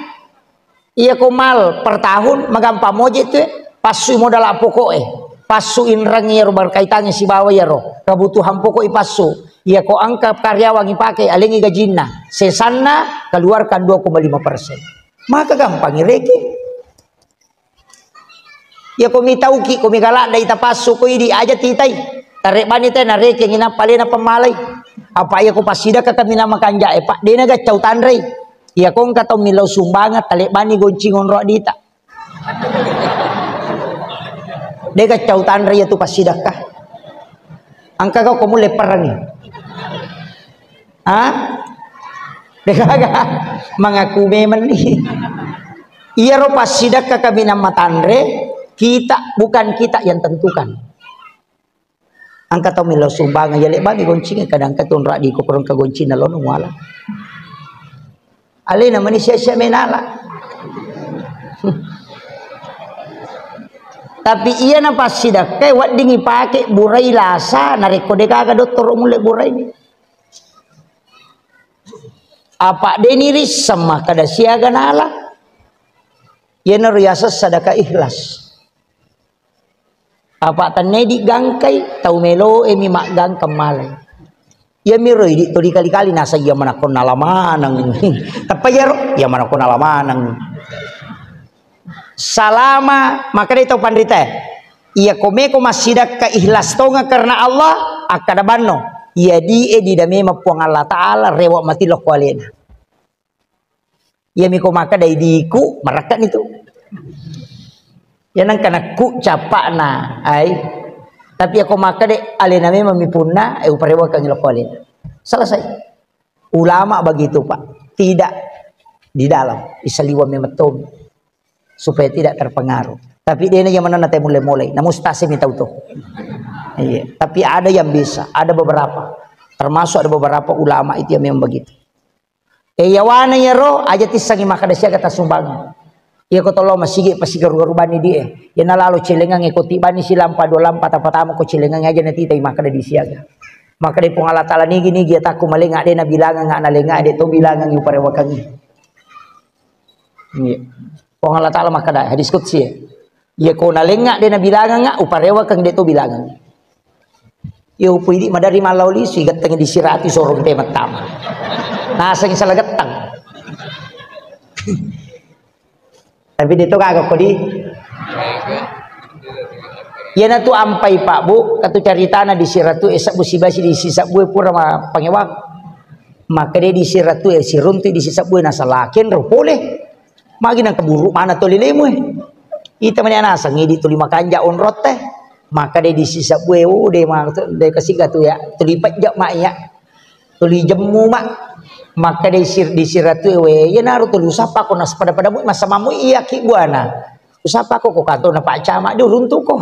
iya ko mal per tahun, magampa moje tu, passu modal pokok e, passu inrang iyaro berkaitangi sibawa iyaro kebutuhan pokok ipassu. Iya ko engka karyawan ipake, alengi gajinna, sesanna keluarkan dua koma lima persen. Maka gampang ireke. Iya ko mitauki, ko migaladda ita passu ko idi aja titai. Tarebbani te narekengi nappa alena pemmalai. Apa iya ko passidakka kaminang makanja e, Pak, dena gaccau tanrei. Iya ko engka tau millau sumbangan, talebbani goncing onro dita. De gaccau tanrei iya tu passidakka. Engka kau ko mulle perangi. Ha? Degaga. Mengaku memang nih. Iyaro passidakka kaminang matanre, kita, bukan kita yang tentukan. Engka tau millau sumbangan, ya lebbami goncinge, kadang engka tu onro di ko korong kagoncina lono muala. Alena mani sia-sia menala. Tapi iya na passidakkai wedding ipake burai lasa, narekko degaga dottoro mulle burai ni. Apa deni risseng makkeda siaga nala. Iyanaro yaseng sadaka ikhlas. Apa tennedi gangkai, tau meloe mi maggangkang malai. Iya miro idi tuli kali-kali nasa iya manakko nala maneng. Teppa iyaro, iya manakko nala maneng. Salama, makkedai tau panrita, iya ko meko massidakka ikhlas tonga karena Allah, akkada banno, iya die dida memang Puang Allah Ta'ala rewa mati lokko alena. Iya miko makkeda idiku, marakka ni tu. Iya nengka nakku capakna, ai. Tapi ako makkeda alena memang mipunna, eh, uparewakangi lokko alena. Selesai. Ulama begitu, Pak. Tidak di dalam, isaliwa memang tomi. Supaya tidak terpengaruh. Tapi dena iya manenna te mulle-mulai, namu stase mi tau to. Iya, tapi ada yang bisa, ada beberapa. Termasuk ada beberapa ulama itu yang memang begitu. Eh, yawana yaro aja tissangi makkeda siaga tassumbang. Iya ko tollo masigi pasti garu-garu bani die. Iya nalalo celengang e ko tibani silampa dua lampa tapatama ko celengang aja natitai makkeda di siaga. Makkeda Puang Allah Ta'ala nigi-nigi atakku malenga de nabilangang, na lenga de to bilangang uparewakangi. Iya. Puang Allah Ta'ala makkeda hadis qudsi, ya. Iya ko nalenga de nabilangang, uparewakang de to bilangang. Iya upu idi madari mallau lisu, igettengi disiratu sorong pe mattama. Naseng salah gettang. Tapi de to gaga kodi. Iyana tu ampai Pak Bu, katu caritana disiratu e sebbu sibasi disisebbu e pura ma pangewang. Maka de disiratu e siruntu disisebbu e nasalaken ro pole. Magi nang keburu mana toli lemu e. Ita mani anaseng idi tuli makanja onrotte. Maka de disisebbu e, oh, de ma, de kasiga tu ya. Tuli pejja ma iya. Tuli jemmu ma. Maka de sir, disiratu e we. Iya naru tuli usappa ko nas pada-pada mu masa mamu iya ki buana. Usappa ko, ko kantorna Pak Camat, di uruntu ko.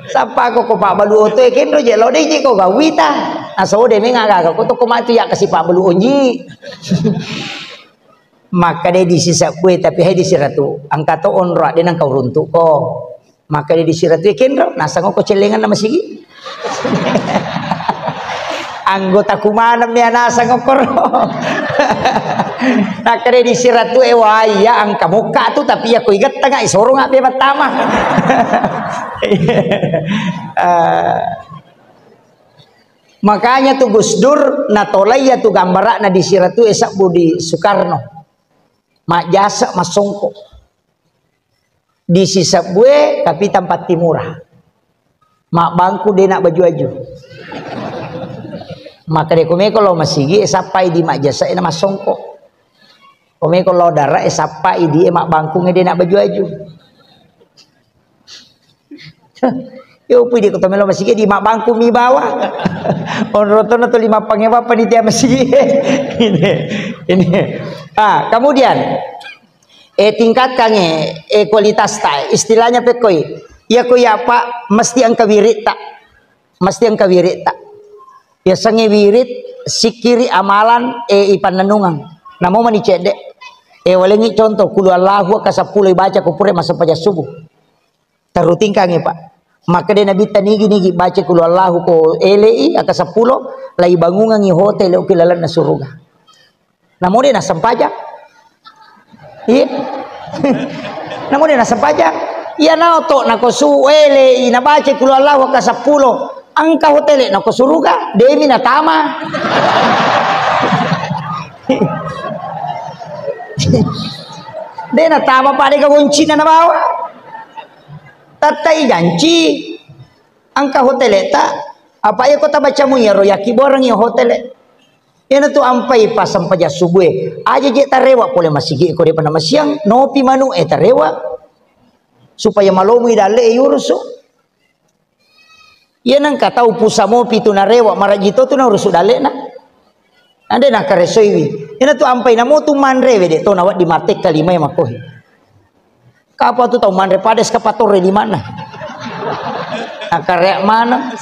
Sappa ko, ko Pak Balu oto e kenro je lo de je ko gawita. Aso de menga gaga ko to ko matu ya kasi Pak Balu onji. Maka de disisebbu e, tapi hai disiratu. Angka to onro de nang kau runtu ko. Maka de disiratu e kenro, nasang ko celengan nama sigi. Anggota kumaneng mi anasang okkoro. Nakkeda disiratu e wai ya angka mokka tu tapi ya ko igettanga isorong abbe mattama. Eh, makanya tu Gus Dur natolai ya tu gambarakna disiratu e sebbu di Soekarno. Majjasa masongko. Disisebbu e, tapi tempat timura. Mabbangku de' na baju-aju. Maka de' komeko lao masigi, e sappai di majjasa, e na massongko. Komeko lao dara, e sappai di, e mabbangku, e de' na baju-aju. Yo, pui di kota melo masigi, di mabbangku mi bawa. Onrong tona to lima pangewa panitia masigi. Ini, ini. Ah, kemudian, eh, tingkatkan, eh, eh, kualitas ta. Istilahnya pekoi. Iya ko iya, Pak, mesti engka wirid ta. Mesti engka wirid ta. Yasengnge wirid, sikkiri, amalan, eh, ipannennungeng. Namo mani cedde. Eh, walengngi contoh, kulu Allahu akka seppulo ibaca ko pura massempajang subuh. Terru tingkangngi, Pak. Makkeda Nabitta, nigi-nigi baca kulu Allahu ko elei akka seppulo, lai bangungengngi hotel uki lalenna suruga. Namo de' nassempajang. Iya. Namo de' nassempajang. Iya, nao to nako su elei nabaca kulu Allahu akka seppulo. Engka hotel nako suruga, demi natama. De' natama, Pak, de' gaga goncina nabawa. Tattai janci. Engka hotel ta, apa iya kota bacamu iyaro yakkibuarengngi hotel. Iyanatu ampai passempajang subuh e. Aja je' tarewa pole masigi ko de'pa namasiang, nopi manu e tarewa. Supaya malomo i dalle e yurusu. Iya nengka tau pusa mopi tu narewa, maraji to tu naurusu dalle'na. Ande nakaresoiwi. Iyanatu ampai namo tu manre we de' to nawedding mattekka lima e makohi. Kapa tu tau manre pada eskavator di mana? Nakarea maneng.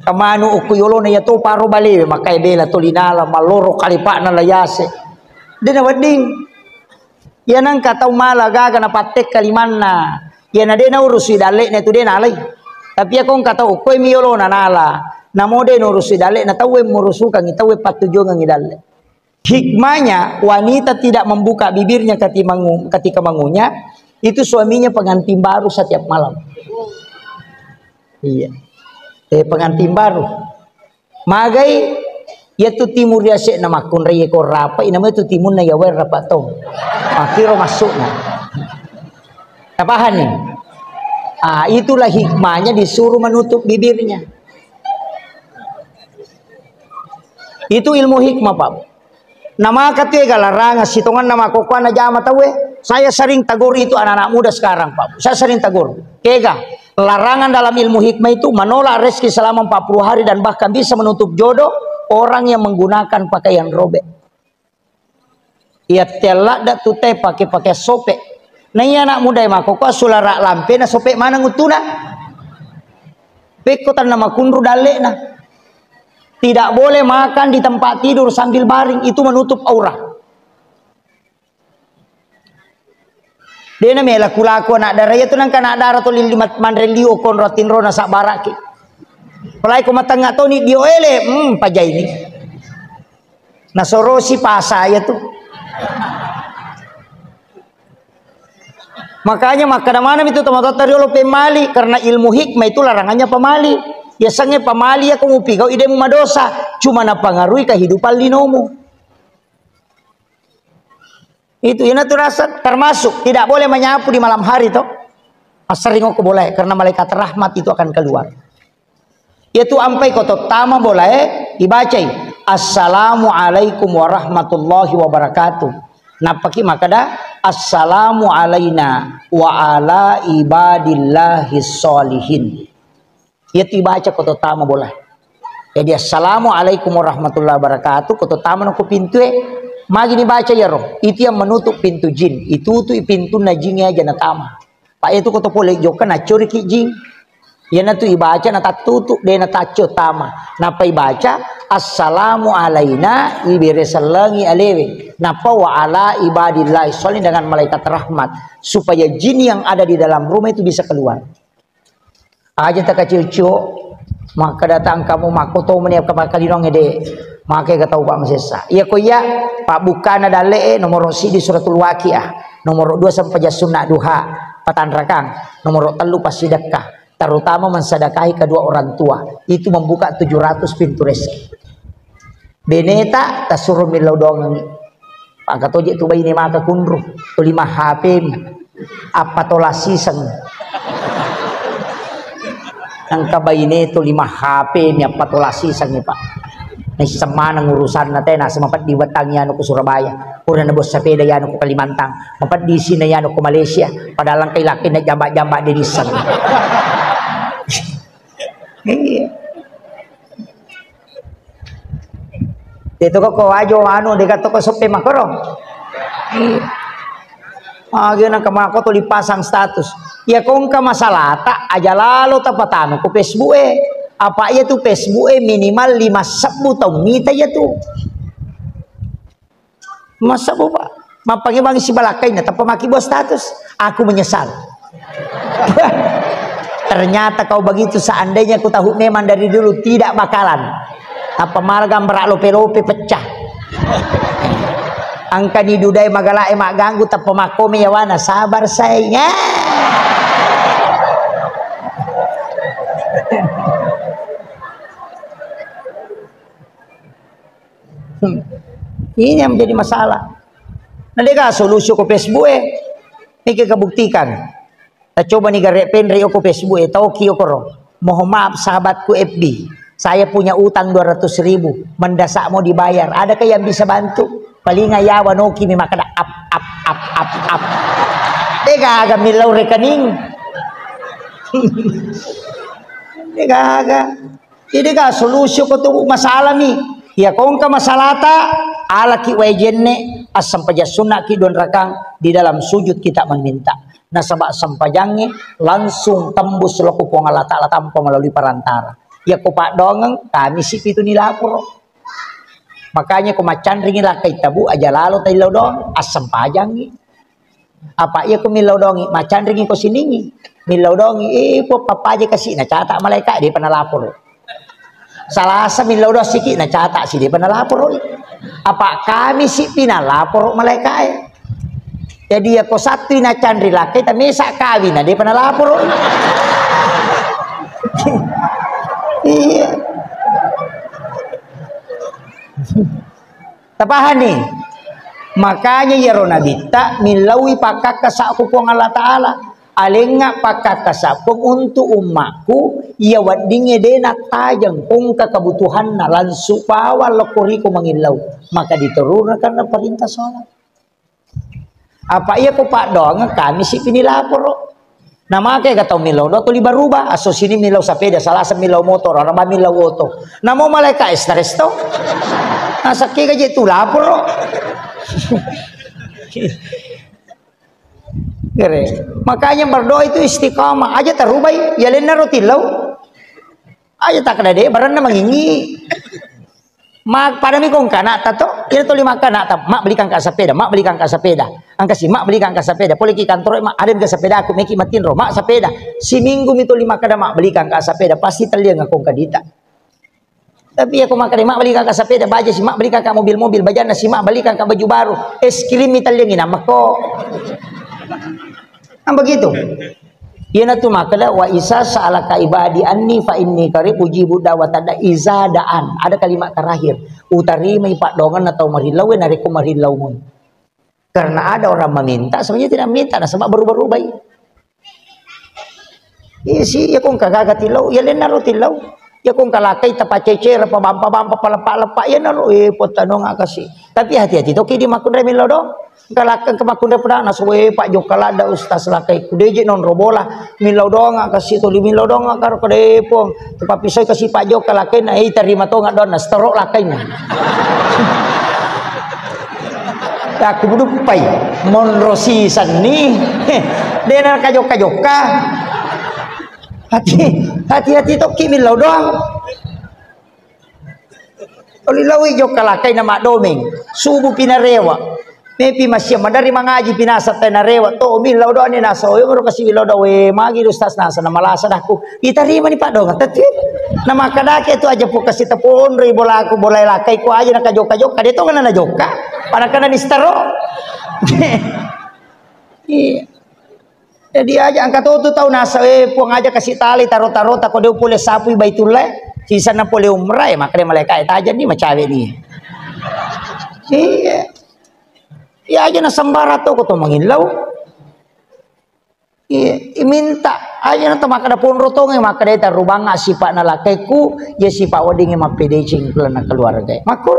Kamanu ukku yolona iya to paro balewe, makai bela to linala, malloro kalipa'na layase. De' nawedding. Iya nengka tau mala gaga napattekka limanna. Iya na de' naurusi dalle'na tu de' nalai. Tapi iya ko engka tau ukkoi mi yolona nala. Namo de' naurusi dalle'na, tauwe murusukangngi, tauwe pattujuangengngi dalle'. Hikmahnya, wanita tidak membuka bibirnya ketika mangu-, ketika mangunyah, itu suaminya pengantin baru setiap malam. Iya. Eh, pengantin baru. Magai, iya tu timur ya sek na makkunrai ko rapa, inama itu timunna ya wer rapa tong. Akhiro masukna. Tapahanni? Ah, itulah hikmahnya disuruh menutup bibirnya. Itu ilmu hikmah, Pak. Namaka tu ega larangan sitongenna makkokkoe najama tauwe. Saya sering tegur itu anak-anak muda sekarang, Pak. Saya sering tegur. Kega, larangan dalam ilmu hikmah itu menolak rezeki selama empat puluh hari dan bahkan bisa menutup jodoh orang yang menggunakan pakaian robek. Iya telladda tu te pake-pake sope. Na iya anak muda e makkokkoe sulara lampe na sope maneng uttuna. Pekko tanna makunru dalle'na. Tidak boleh makan di tempat tidur sambil baring, itu menutup aurat. Dena mela kulaku anak dara, iya tu nangka anak dara to lili mat-, manre liu konro tinro na sabbaraki. Apalagi ko matengnga toni dio ele, hmm, pajaini. Nasorosi pasa iya tu. Makanya makkeda maneng itu tomatoatta riolo pemali, karena ilmu hikmah itu larangannya pemali. Yasengnge pemali ya ko mupigau ide mu madosa, cuma napangaruhi kehidupan linomu. Itu ina tu rasa termasuk tidak boleh menyapu di malam hari toh. Asering ko bolae karena malaikat rahmat itu akan keluar. Yaitu ampai ko tottama bolae ibacai, "Assalamualaikum warahmatullahi wabarakatuh." Nappaki makkeda, "Assalamu alaina wa ala ibadillahi sholihin." Yaitu ibaca ko tottama bolae. Jadi, "Assalamualaikum warahmatullahi wabarakatuh," ko tottama no ko pintue. Magi ni baca iyaro? Itu yang menutup pintu jin. Itu tu pintunna jin aja natama. Pak, itu ko to pole jokka naccoriki jin. Iyanatu ibaca natattutu, de nataccio tama. Nappa ibaca, "Assalamu alaina," ibere sellengi alewe. Nappa, "Wa ala ibadillahi sholihin," dengan malaikat rahmat. Supaya jin yang ada di dalam rumah itu bisa keluar. Aja takaccio-cio, makkeda tangkamu makko to meni kapakkalinong ede, make ga tau pa masessa. Iya ko iya, pabbukkana dalle'e nomoro sidi Suratul Waqiah, nomoro dua sempajang sunna duha, patanrakang, nomoro tellu passidekka, terutama mensedekahi kedua orang tua, itu membuka tujuh ratus pintu rezeki. Beneta tasuro millau doangengngi. Pangka toje tu baine maka kunru, tuli ma H P mi. Apa tola siseng. Engka baine tuli ma H P mi appatolasi sangi, Pak. Naisseng maneng urusanna tena, semapeddi wettangi anu ku Surabaya. Pura nabos sepeda yanu ku Kalimantan. Mapeddi sina yanu ku Malaysia. Padahal engka ilakin jamba-jamba de nisseng. Iya. Itu kok ko wajo anu dega toko soppe makoro. Iya. Magi nang kemako tuli pasang status. Ya kongka masalata aja lalo tapatanu ku Facebook e. Apa iya tu Facebook e minimal lima sebbu tau mita iya tu. Masa boba? Mappangi bangi sibalakkainna, tappa maki buat status. Aku menyesal. Ternyata kau begitu, seandainya ku tahu memang dari dulu, tidak bakalan. Tappa mala gambara lope-lope pecah. Angkani dudai magalae magganggu, tappa makkome yawana, sabar sayang. Hmm. Ini yang menjadi masalah. Nah, dega solusi ko Facebook e. Niki kebuktikan. Nah, coba ni gare penre ko Facebook e, tauki okoro. Mohon maaf sahabatku F B. Saya punya utang dua ratus ribu. Mendasak mau dibayar. Adakah yang bisa bantu? Paling ayawa noki mi makada ap ap ap ap ap. Dega aga millau rekening. Dega aga. Jadi ga solusi ko tu masalah mi. Ya kongka masalata, alaki wae jenne, assempajang sunnaki dua rakang di dalam sujud kita meminta. Nasaba sempajangnge langsung tembus lo ku Puang Allah Taala tanpa melalui perantara. Ya ko paddoangeng, kami si pitu ni laporo. Makanya ko maccanringi lakkai tabu aja lalo taillau doang, assempajangngi. Apa iya ko millau dongi, macanringi ko siningi. Millau dongi, eh, po pappaje kasi na catat malaika, de pa nalaporo. Salasa millau doang siki na catat si, de pa nalaporo. Apa kami si pi nalaporo malaika e. Jadi ya ko Sattu na canri lakkai ta mesa kawin na de pa nalaporo. Iya. Tapahani? Makanya iyaro nabitta millaui pakkakkasa ku Puang Allah Ta'ala. Alengnga pakkakkasa Puang untuk ummakku, iya weddingnge de nattajeng, engka kebutuhanna, langsung bawang lokko riko mangillau. Maka diterurkan perintah sholat. Apa iya ko paddoangeng kami si pini laporo. Namake ga tau millau doang tuli baruba, asso sini millau sapeda, salasa millau motor, araba millau oto. Namo malaika e stres to. Nasakke gaje tu laporo. Gere. Makanya berdoa itu istiqamah. Aja tarubai, ya lenna ro tillau. Aja takkeda de, barenna mangingi. Ma, padami ko engka anakta to, iyana tuli makka anakta, "Mak, belikan kak sepeda, Mak, belikan kak sepeda." Engka si, "Mak, belikan kak sepeda." Pole ki kantoro, "Mak, ada mega sepeda aku, meki matinro, Mak, sepeda." Siminggu mi tuli makkeda, "Mak, belikan kak sepeda." Pasti telliang ko engka dita. Tapi iya ko makkeda, "Mak, belikan kak sepeda," baja si, "Mak, belikan kak mobil-mobil," bajanna si, "Mak, belikan kak baju baru." Es krim mi telliang inang mako. Kan begitu? Iyanatu makkeda, "Wa isa sa'alaka ibadi anni fa inni qarib ujibu da'watad da'i iza da'an." Ada kalimat terakhir. Utarimai paddoangenna tau marillau e narekko marillau mui. Karena ada orang meminta, sebenarnya tidak meminta, nasaba berubah-ubah i. Iya si, iya ko engka gaga tillau, iya lenna ro tillau. Iya ko engka lakkai tapacecere, pabampa-bampa, paleppa-leppa, iya naro, eh, pottanonga kasi. Tapi hati-hati to ki di makkunrai millau doang. Engka lakkai engka makkunrai peda, nasu, eh, Pak jokka ladda ustaz lakkai, kudeje nonro bola, millau doang kasi tuli millau doang karo kedepong. Tapappisoi kasi Pak jokka lakkaina, eh, tarima tonga doang, na stroke lakkaina. Aku buduppai, monro sisenni, dena kajokka-jokka. Hati, hati-hati tokki millau doang. Oli lawi jokka lakkaina maddomeng, subuh pinarewa. Mepi masia madari mangaji pinasa tena rewa to millau doang ni nasa, oyo mero kasi millau doang, we magi ustaz nasa na malasa dakku. Itarimani paddoangeng tatti. Na makkadake tu aja pukasi taponroi bolaku, bolai lakkai ko aja na kajokka-jokka, de tongeng na jokka. Pada kana nistaro. Iya. Jadi aja engka to tu tau nasa, eh, Puang aja kasi tali taro-taro tako de pole sapui Baitullah. Sisanna pole umrah, eh, makkeda malaika e, "Tajeng ni macawe ni." Iya. Iya aja na sembara to ko to mangillau. Iya, iminta Aja na to makkeda ponro tonge, makkeda tarubang sipa'na lakkaikku, ya sipa weddingnge mappedeceng lalenna keluarga. Makku,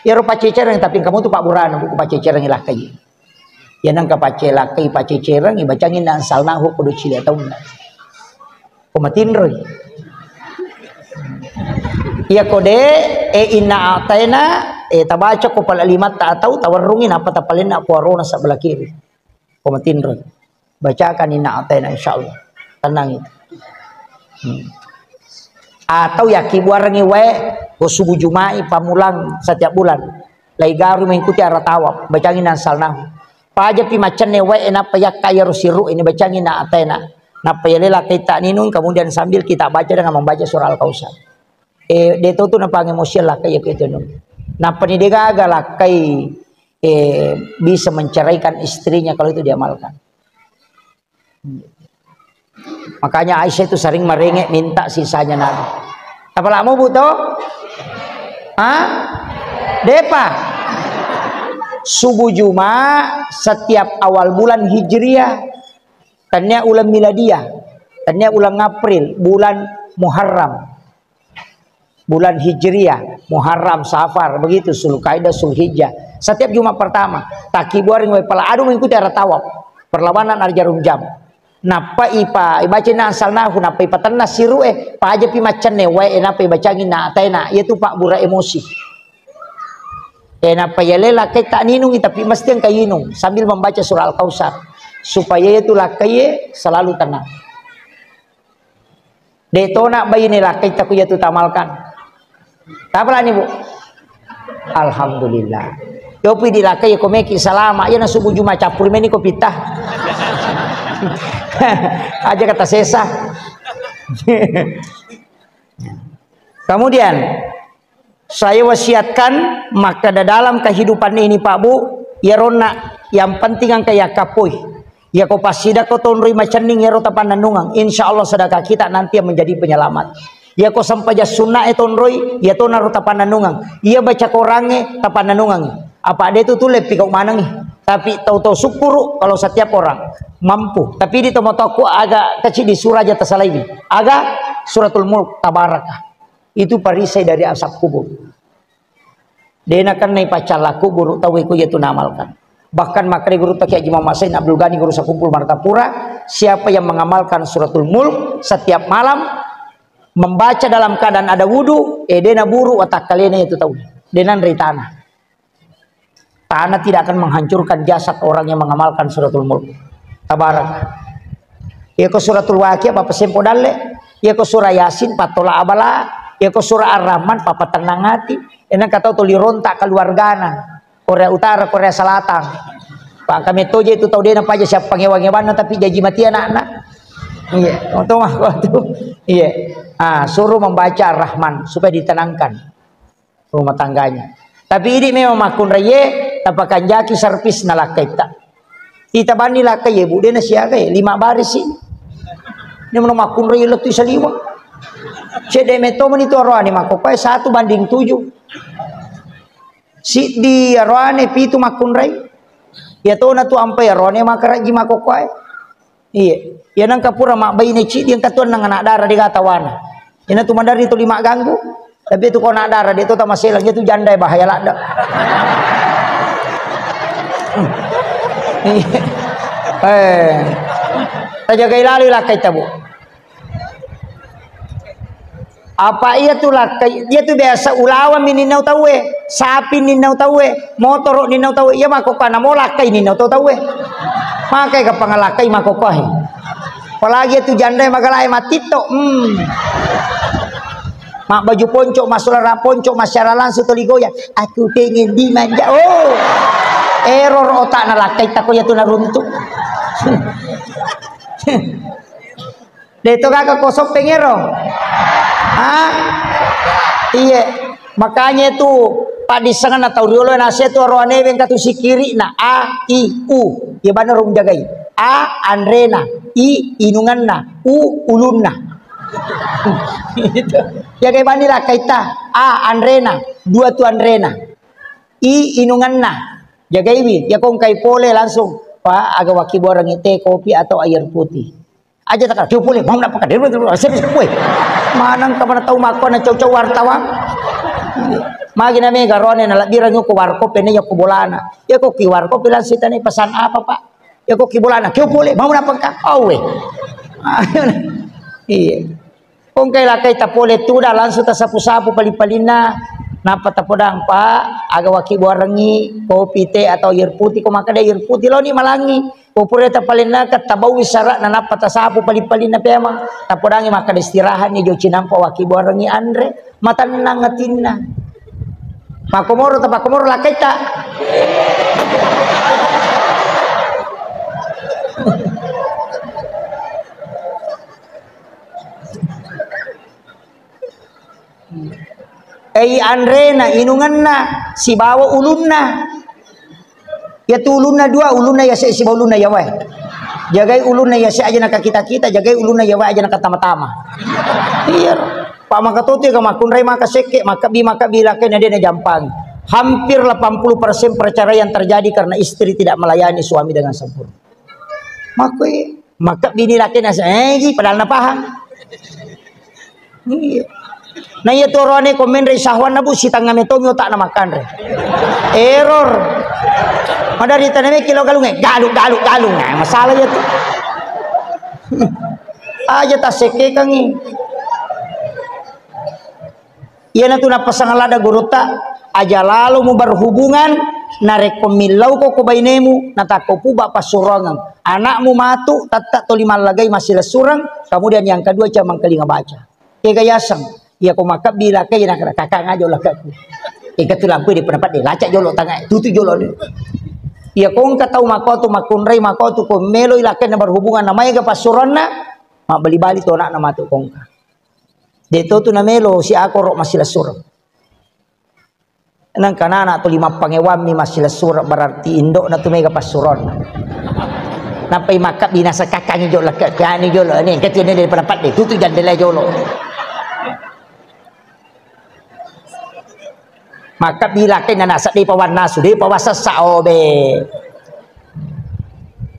iyaro paccecereng, tapi kamu tu pabburana buku paccecereng lakkai. Ya nangka pacce lakkai paccecereng, ibacangi na anzalnahu kudu cilia taunna. Ko matinroi. Iya ko de, e inna ataina, e tabaca ko pala limatta atau tawarrungi napa tapalenna ko arona sebelah kiri. Ko matinroi. Bacakan inna ataina insyaallah. Tenang itu. Hmm. Atau yakkibuarengngi wae ko subuh Juma'i pamulang setiap bulan. Laigaru mengikuti arah tawaf, bacangi na anzalnahu. Pajapi maccenne wae, nappa yakka iyaro sirru ini bacangi na ataina. Nappa yale lakkaitta ninung, kemudian sambil kita baca dengan membaca surah Al-Kautsar. Eh, de to tu napangemosi lakkai ya itu. Nappa ni degaga lakkai, eh, bisa menceraikan istrinya kalau itu diamalkan. Makanya Aisyah itu sering merengek minta sisanya Nabi. Apalagi mau buto? Hah? Depa. Subuh Jumat setiap awal bulan Hijriah. Tania ulang miladiah. Tania ulang April, bulan Muharram. Bulan Hijriah, Muharram, Safar, begitu, Zulkaidah, Zulhijjah. Setiap Jumat pertama, takkibuaring wae pala adu mengikuti arah tawaf. Perlawanan arah jarum jam. Nappa ipa, ibaca na anzalnahu, nappa ipatenna siru e, pajapi maccenne wae, nappa ibacangi na ataina, yaitu pabbura emosi. E, nappa yale lakkai tak ninungi, tapi mesti engka inung sambil membaca surah Al-Kautsar. Supaya itu lakkai selalu tenang. De tona baine lakkai taku yatu tamalkan. Tapalani, Bu? Alhamdulillah. Yopi di lakkai ko meki salama, ya na subuh Jumat cappuri meni ko pita. Aja kata sesa. Kemudian, saya wasiatkan, maka dalam kehidupan ini, Pak Bu, ya ronna, yang penting engka yakkapoi. Ya ko passida ko tonroi macenning ya ro tapannanungang. Insya Allah sedekah kita nanti yang menjadi penyelamat. Ya ko sempajang sunna e tonroi, ya tona ro tapannanungang. Ya baca Quran e tapannanungang. Apa de tu tulle pikau manengi. Tapi tau-tau syukuru kalau setiap orang mampu. Tapi di tomo toko agak kecil di surah aja tersalaiwi. Agak suratul mulk tabarakah. Itu perisai dari asap kubur. De nakennai paccalla kuburu tauwe ko iya tu naamalkan. Bahkan makkeda guru Taqi Haji Muhammad Said Abdul Ghani guru sakumpul Martapura, siapa yang mengamalkan suratul mulk setiap malam, membaca dalam keadaan ada wudu, eh, de naburu watakkalena itu tau. De nanrei tanah. Tanah tidak akan menghancurkan jasad orang yang mengamalkan suratul mulk. Tabarak. Iya ko suratul Waqiah, papa sempo dalle. Iya ko surah Yasin, pattola abala. Iya ko surah Ar-Rahman, papa tenang hati. Enang kata tuli rontak keluargana. Korea Utara, Korea Selatan. Pak kami toje itu tau dena paja siapa ngewa-ngewanna tapi jaji mati anakna. Iya, untung aku tuh. Iya. Ah, suruh membaca Ar-Rahman supaya ditenangkan rumah tangganya. Tapi idi memang makkunraie, tapakanjaki servis na lakkaitta. Ita bani lakkai, Bu, dena siaga, eh, lima baris sih. Ini mau makkunrai lettu saliwa. Cedde metto meni tu aroane makkokoe satu banding tujuh. Siddi aroane pitu makkunrai. Ya tona tu ampai aroane makaraji makkokoe. Iya. Ya nangka pura mabbaine cidi yang katuan nang anak dara de gata wana. Ina tu mandari tu lima ganggu. Tapi tu kona dara de tu tamaselang itu janda bahaya ladda. Eh. Tajagai lalu lakkai tabu. Apa iya tu lakkai, iya tu biasa ulawang mi ninnau tauwe, sapi ninnau tauwe, motoro ninnau tauwe, iya makkokana mo lakkai ninnau tau tauwe. Makai ka pangalakkai makkokkoe. Apalagi iya tu jandai magalae matitto. Hmm. Mak baju ponco, masalah ponco, masyara langsung toli goyang. Aku pengen dimanja. Oh. Error otak na lakkai tako iya tu naruntu. De to gaga ko soppeng ero. Ha? Iye. Makanya itu paddissengenna tau riolo nase tu aroane wengka tu sikiri na a i u. Iya bana rung jagai. A anrena, i inunganna, u ulunna. Jagai bani lakkaita. A anrena, dua tu anrena. I inunganna. Jagaiwi, ya kongkai pole langsung. Pak, aga wakibuarangi teh, kopi atau air putih. Aja takka, kio pole, mau napakka, dero, dero, serius, weh. Maneng ka mana tau makko na cau-cau wartawan. Magi na mega rone na labbirang ko warkop, pene ko bolana. Ya ko ki warkop bilang sitane pesan apa, Pak? Ya ko ki bolana, kio pole, mau napakka. Oh, weh. Iya. Kongkai lakai tapole tuda langsung tasapu-sapu pali-palinna. Nappa tapodang, Pak, aga waki buarengi kopi, teh atau air putih, ko makkeda air putih loni malangi. Ko pura tapalennaka tabaui sara'na nappa tasapu pali-palinna pemang. Tapodangi makkeda istirahatni jo cinampa waki buarengi anre. Matennang atinna. Pakkomoro ta pakkomoro lakkaita. Ei anrena, inungenna, sibawa ulunna. Iya tu ulunna dua, ulunna yase sibawa ulunna yawae. Jagai ulunna yase aja nakakita-kita, jagai ulunna yawae aja nakatama-tama. Iya. Pak maka totu ya makkunrai maka sekke, maka bi maka bi lakai na dena jampang. Hampir delapan puluh persen perceraian terjadi karena istri tidak melayani suami dengan sempurna. Makoi, maka bini laki nasa, eh, ji, padahal napahang. Iya. Nah, iya tu orane komen ri sahwan nabu, sitanga metomi otak na makan re. Error. Madari taname kilo galung, eh, galuk, galuk, galung. Nah, masalah iya tu. Aja tasekke kangi. Iyanatu nappasang lada gurutta, aja lalo mu berhubungan, narekko millauko ko bainemu, natakko puba passuroangeng. Anakmu matu, tatta toli mallagai massilessureng, kemudian yang kedua, jamang kelinga baca. Kega yaseng, iya ko makebbi lakai, nakara kakang aja olakku. Ega tu lampu di pendapat de, lacak jolo tangai, tutu jolo de. Iya ko engka tau makotu, makkunrai makotu, ko meloi lakai na berhubungan, na maega passuroanna, mabbali-bali tu anakna matu ko engka. De to tu namelo si akoro massilessureng. Nangka nana tuli mappangewammi massilessureng, berarti indokna tu mega passuronna. Nappai makkabbi nasakakkangi jolo, kani jolo, ni, kecil ni daripada padde, tutu jandela jolo. Makkabbi lakai nanasa, de pawannasu, de pawasessa, obe.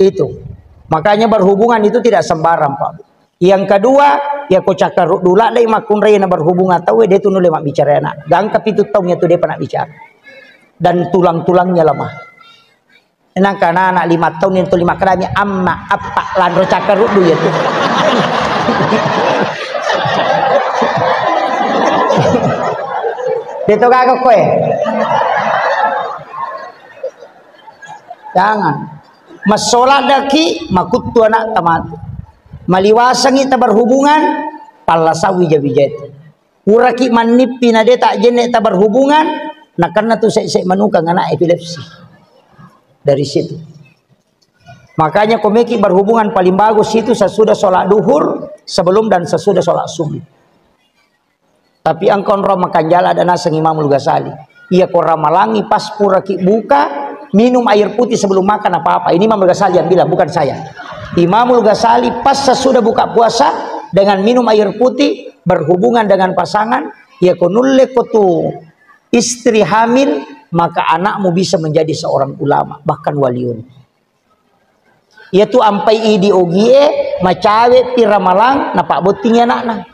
Itu. Makanya berhubungan itu tidak sembarang, Pak. Yang kedua, ya ko cakkaruddu ladde makkunrai na berhubungan tauwe, de tu nulle mabbicara anak. Gangka pitu taung ya tu de pa na bicara. Dan tulang-tulangnya lemah. Nangka anak lima tahun yang tu lima kerami, amma, appa, lanro cakkaruddu ya tu. De to gaga koe. Jangan. Massola daki, makuttu anak tamatu. Maliwasangi taberhubungan, palla sawi jawi jati. Puraki mannippi na de tak jenne taberhubungan, nakenna tu sek-sek manukang anak epilepsi. Dari situ. Makanya komeki berhubungan paling bagus itu sesudah sholat duhur, sebelum dan sesudah sholat subuh. Tapi engka onrong makanjala ada naseng Imamul Ghazali. Iya ko ramalangi pas puraki buka, minum air putih sebelum makan apa-apa. Ini Imamul Ghazali yang bilang, bukan saya. Imamul Ghazali pas sesudah buka puasa dengan minum air putih, berhubungan dengan pasangan, iya ko nulle ko tu istri hamil, maka anakmu bisa menjadi seorang ulama, bahkan waliun. Iya tu ampai idi ogie, macawe pi ramalang, napabbottingi anakna.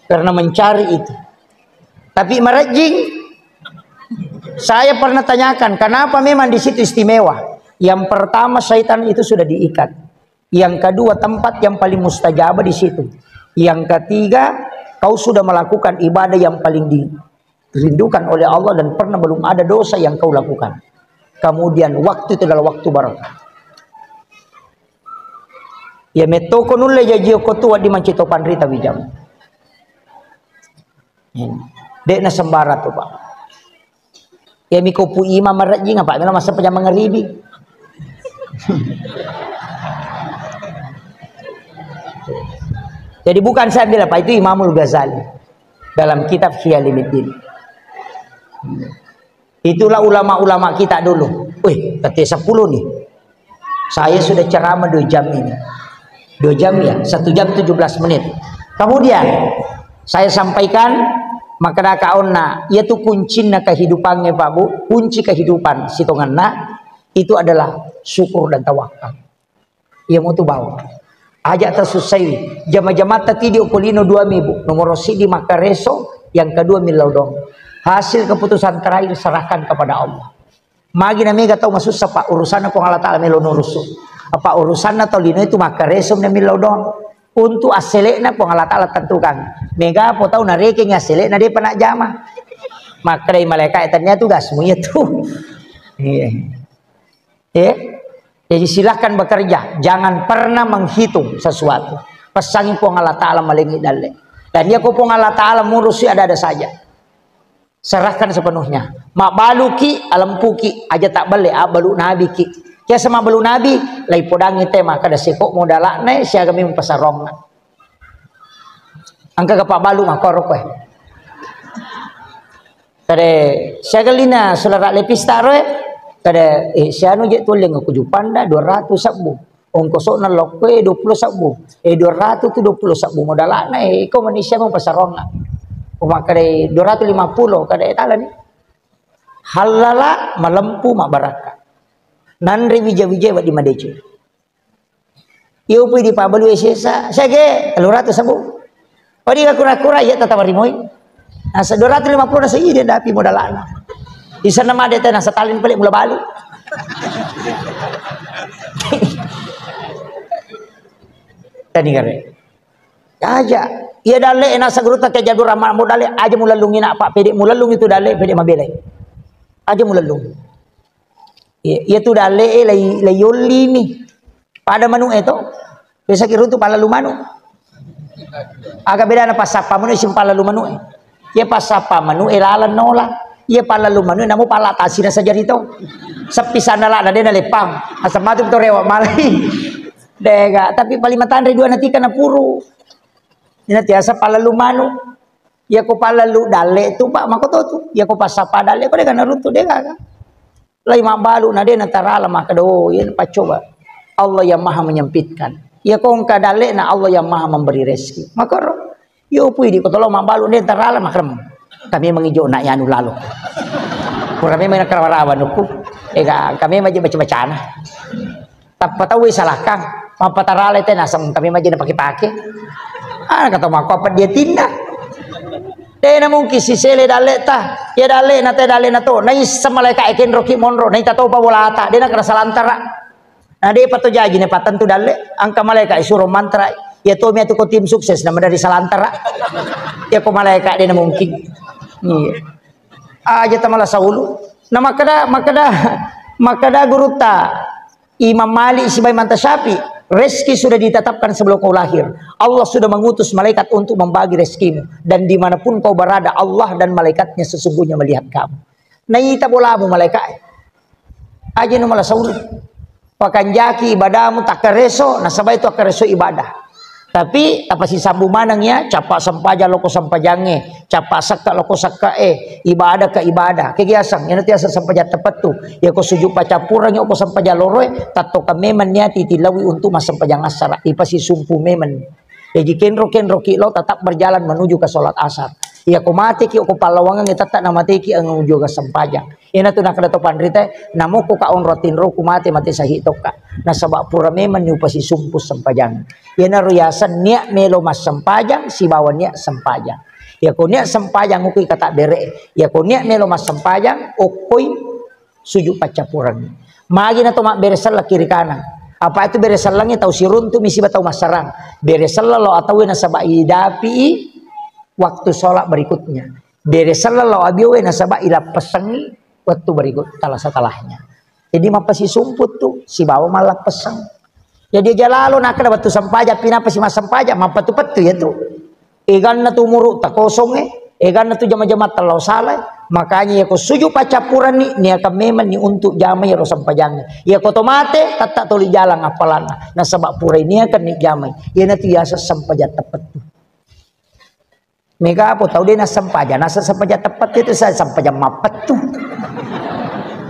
Karena mencari itu. Tapi marejjing, saya pernah tanyakan, kenapa memang di situ istimewa? Yang pertama, syaitan itu sudah diikat. Yang kedua, tempat yang paling mustajabah di situ. Yang ketiga, kau sudah melakukan ibadah yang paling di, rindukan oleh Allah dan pernah belum ada dosa yang kau lakukan. Kemudian waktu itu adalah waktu barakah. Ya metto ko nulle jaji ko tu wadi mancito panrita wijam. Dek na sembara tu, Pak. Ya miko pu imam marajing apa melo masa pejam mangaribi. Jadi bukan saya bilang, Pak, itu Imamul Ghazali dalam kitab Ihya Ulumuddin. Itulah ulama-ulama kita dulu. Wih, kata sepuluh nih. Saya sudah ceramah dua jam ini. Dua jam ya, satu jam tujuh belas menit. Kemudian, saya sampaikan, maka daka onna, yaitu kuncinya kehidupannya Pak Bu, kunci kehidupan sitonganna, itu adalah syukur dan tawakal. Iya mutu bawang. Aja tasussaiwi. Jama-jamatta tidi okko lino dua mi, Bu. Nomoro siddi makkareso, yang kedua millau doang. Hasil keputusan terakhir serahkan kepada Allah. Magi na mega tau masussa, Pak, urusanna Puang Allah Taala melo nurusu. Apa urusanna tau lino itu makkareso na millau doang. Untuk asselekna Puang Allah Taala tentukan. Mega po tau narekeng asselekna depa najama. Makkedai malaikat, "Tania tugasmu iya tu." Iya. Eh? Jadi silahkan bekerja, jangan pernah menghitung sesuatu. Pesangi Puang Allah Taala malengi dalle. Dan iya ko Puang Allah Taala murusi ada-ada saja. Serahkan sepenuhnya. Mabbaluki, alempuki, aja tak belle, abbalu nabi ki. Kiasa mabbalu nabi, lai podangi te makkeda seko modalakna siaga memang pasarongna. Engka ga pabbalu makkoro koe. Kade siaga lina sulara lepista roe. Kade, eh, sianu je tulleng aku jupanda dua ratus sebbu. Ongkosokna lokkoe dua puluh sebbu. Eh, dua ratus tu dua puluh sebbu modalakna, eh, iko manusia mau pasarongna. Umakkade dua ratus lima puluh, kade talani. Hallala malempu mabbarakka. Nanre wija-wija wedding madeceng. Iyo pui di pabbalu sesa, sege, tellu ratus sebbu. Odi kura-kura iya tatawa rimoi. Nasa dua ratus lima puluh nasa iya dapi modalakna. Isanna made te nasa talin pale mula balu. Tani kare. Aja. Iya dalle nasa guru tak jadu rama modale aja mulallungi nak Pak, pede mulallungi tu dalle, pede mabelai. Aja mulallungi. Iya, iya tu dalle e lai, lai yollimi. Pada manu e to. Biasa ki runtu pallalu manu. Aga bedana passappa manu e sing pallalu manu e. Iya passappa manu e laleng nola. Iya pallalu manu e namu palla tasina sajari to. Seppi sana la na dena leppang. Asam matu to rewa malai. Dega, tapi paling matanre dua natika na puru. Ina tiasa pallalu manu. Iya ko pallalu dalle tu Pak mako to tu. Iya ko passappa dalle ko dega na runtu dega. Lai mabbalu na de natarala makkeda, oh, iya paccoba. Allah yang maha menyempitkan. Iya ko engka dalle na Allah yang maha memberi rezeki. Makoro, yo pui di ko tolo mabbalu de tarala makrem. Kami mengijo nak yanu lalo. Pura memang nakarawa-rawa nuku. Ega kami maji baca-bacana. Tappa tau salakang, mappatarale te naseng kami maji napake-pake. Ah, kata mako apa dia tinda. Tena mungkin sisele dalle ta. Ya dalle na te dalle na to. Naissa malaika e kenro ki monro. Naita topa bolata. Dena kena salantara. Na depa to jaji ne patentu dalle. Angka malaika e suro mantra. Ya to mi atu ko tim sukses nama dari salantara. Ya ko malaika dena mungkin. Iya. Aja tamala saulu. Na makkeda, makkeda, makkeda gurutta Imam Malik sibawa Imam Syafi'i, rezeki sudah ditetapkan sebelum kau lahir. Allah sudah mengutus malaikat untuk membagi rezekimu. Dan dimanapun kau berada, Allah dan malaikatnya sesungguhnya melihat kamu. Naita bolamu malaikat. Aja nu mala saulu. Pakanjaki ibadamu takkareso, nasaba itu akkareso ibadah. Tapi tapasisambu maneng ya, capa sempajang loko sempajangnge, capa sekka loko sekka e, ibadah ke ibadah. Kegiasang, ina tiasa sempajang tepettu. Ya ko sujud paccappurengngi ko sempajang loroe, tattoka memang niati tilawi untuk massempajang assara. Ipasisumpu memang. Jaji kenro-kenro ki lo tetap berjalan menuju ke sholat asar. Ya ko mate ki ko pallawangan tetap na mate ki menuju ke sempajang. Iyanatu nakkeda to panrita, namokko ka onro tinroku mate, mate sahih tokka. Nasaba pura memang ni upasisumpu sempajang. Iyanaro yaseng niat melo massempajang sibawa niat sempajang. Yako niat sempajang okoi kata bere. Yako niat melo massempajang okoi sujud paccappureng. Magi na to mabbere selleng kiri kanan. Apa itu bere sellengnge tau siruntu mi siba tau massarang. Bere selleng lo atau nasaba idapi waktu sholat berikutnya. Bere selleng lao abiowe nasaba ilappessengngi wettu berikut tala-, setelahnya. Jadi mappasisumput tu sibawa mallappesseng. Jadi aja lalo nakkeda wettu sempajang, pinapa si massempajang, mappettu-pettu ya tu. Eganna tu umuru takosongnge, eganna tu jama-jama tellau salai, makanya yako sujud paccappurenni niakan memang ni untuk jamai ro sempajangnge. Yako to mate, tetta toli jalang appalanna, nasaba purai niakan ni jamai. Iyanatu yaseng sempajang teppettu. Mega apa tau de nassempajang, nasa sempajang teppet itu saya sempajang mappettu.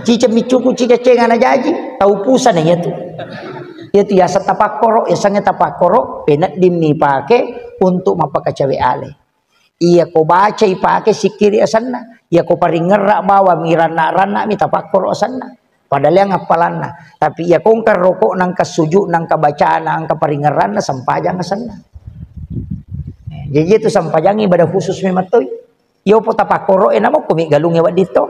Cica miccuku, cica cenga na jaji, tau pusana iya tu. Iya tu yaseng tapakkoro, yasengnge tapakkoro, penedding mi pake untuk mappakacawe ale. Iya ko baca ipake sikkiri asenna, iya ko paringerra bawang mi ranna-ranna mi tapakkoro asenna. Padahal yang appalanna. Tapi iya kongka rokok, nangka sujud, nangka bacana, angka paringerranna, sempajang asenna. Jadi itu sempajang ibadah khusus memang toi. Iyo po tapakkoro e, namokko mi galung e wedding to.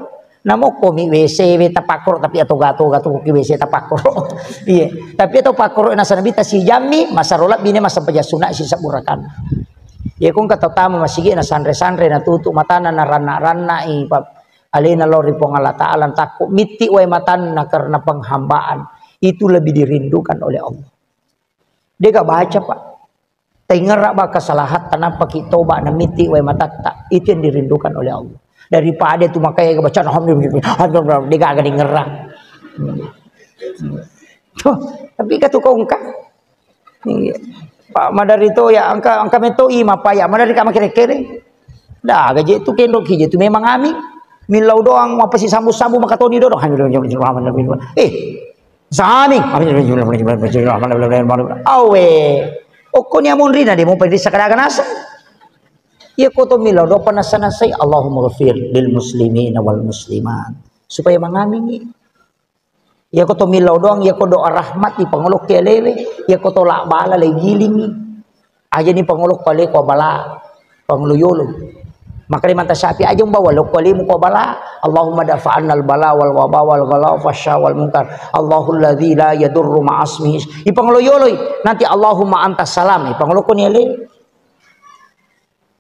Namokko mi W C we tapakkoro, tapi atoga-toga tu ki W C tapakkoro. Iya. Tapi atau pakkoro e nasaba nabi tasijammi, masaro lebbi ne massempajang sunna sisebbu rakaat. Iya kongka tau tama masigi na sanre-sanre, na tutu matana, na ranna-ranna i pa alena lao ri Puang Allah Taala, takko mitti wae matanna karena penghambaan. Itu lebih dirindukan oleh Allah. Dega baca, Pak. Taingerra ba kesalahatta, nappa ki toba na mitti wae matatta, itu yang dirindukan oleh Allah. Daripada tu makanya baca alhamdulillah, dega aga dingerra. Tuh, tapi katu kongka. Iya. Pak madari to ya angka, angka meto i mapa ya madari kama kere-kere. Dah gaje tu kendok ki je tu memang ami. Millau doang apa si sambu-sambu makatoni dodo. Eh, Sami. Awe. Okkoni amonrina de mopa risa kadaga naseng. Iya koto millau do panasa-nasai, Allahumma ghafir lil muslimina wal muslimat. Supaya mangamingi. Iya koto millau doang, iya ko doa rahmat di pangolokke alewe. Iya koto la bala le gilingi. Aja ni pangolo ko ale ko bala, pangolo yolo. Makanya manta sapi aja umbawa lo ko ale mu ko bala. Allahumma dafa'annal bala wal waba wal ghala fasya wal munkar. Allahul ladzi la yadurru ma'asmihi. I pangolo yolo i. Nanti Allahumma antas salam. I pangolo ko ni ale.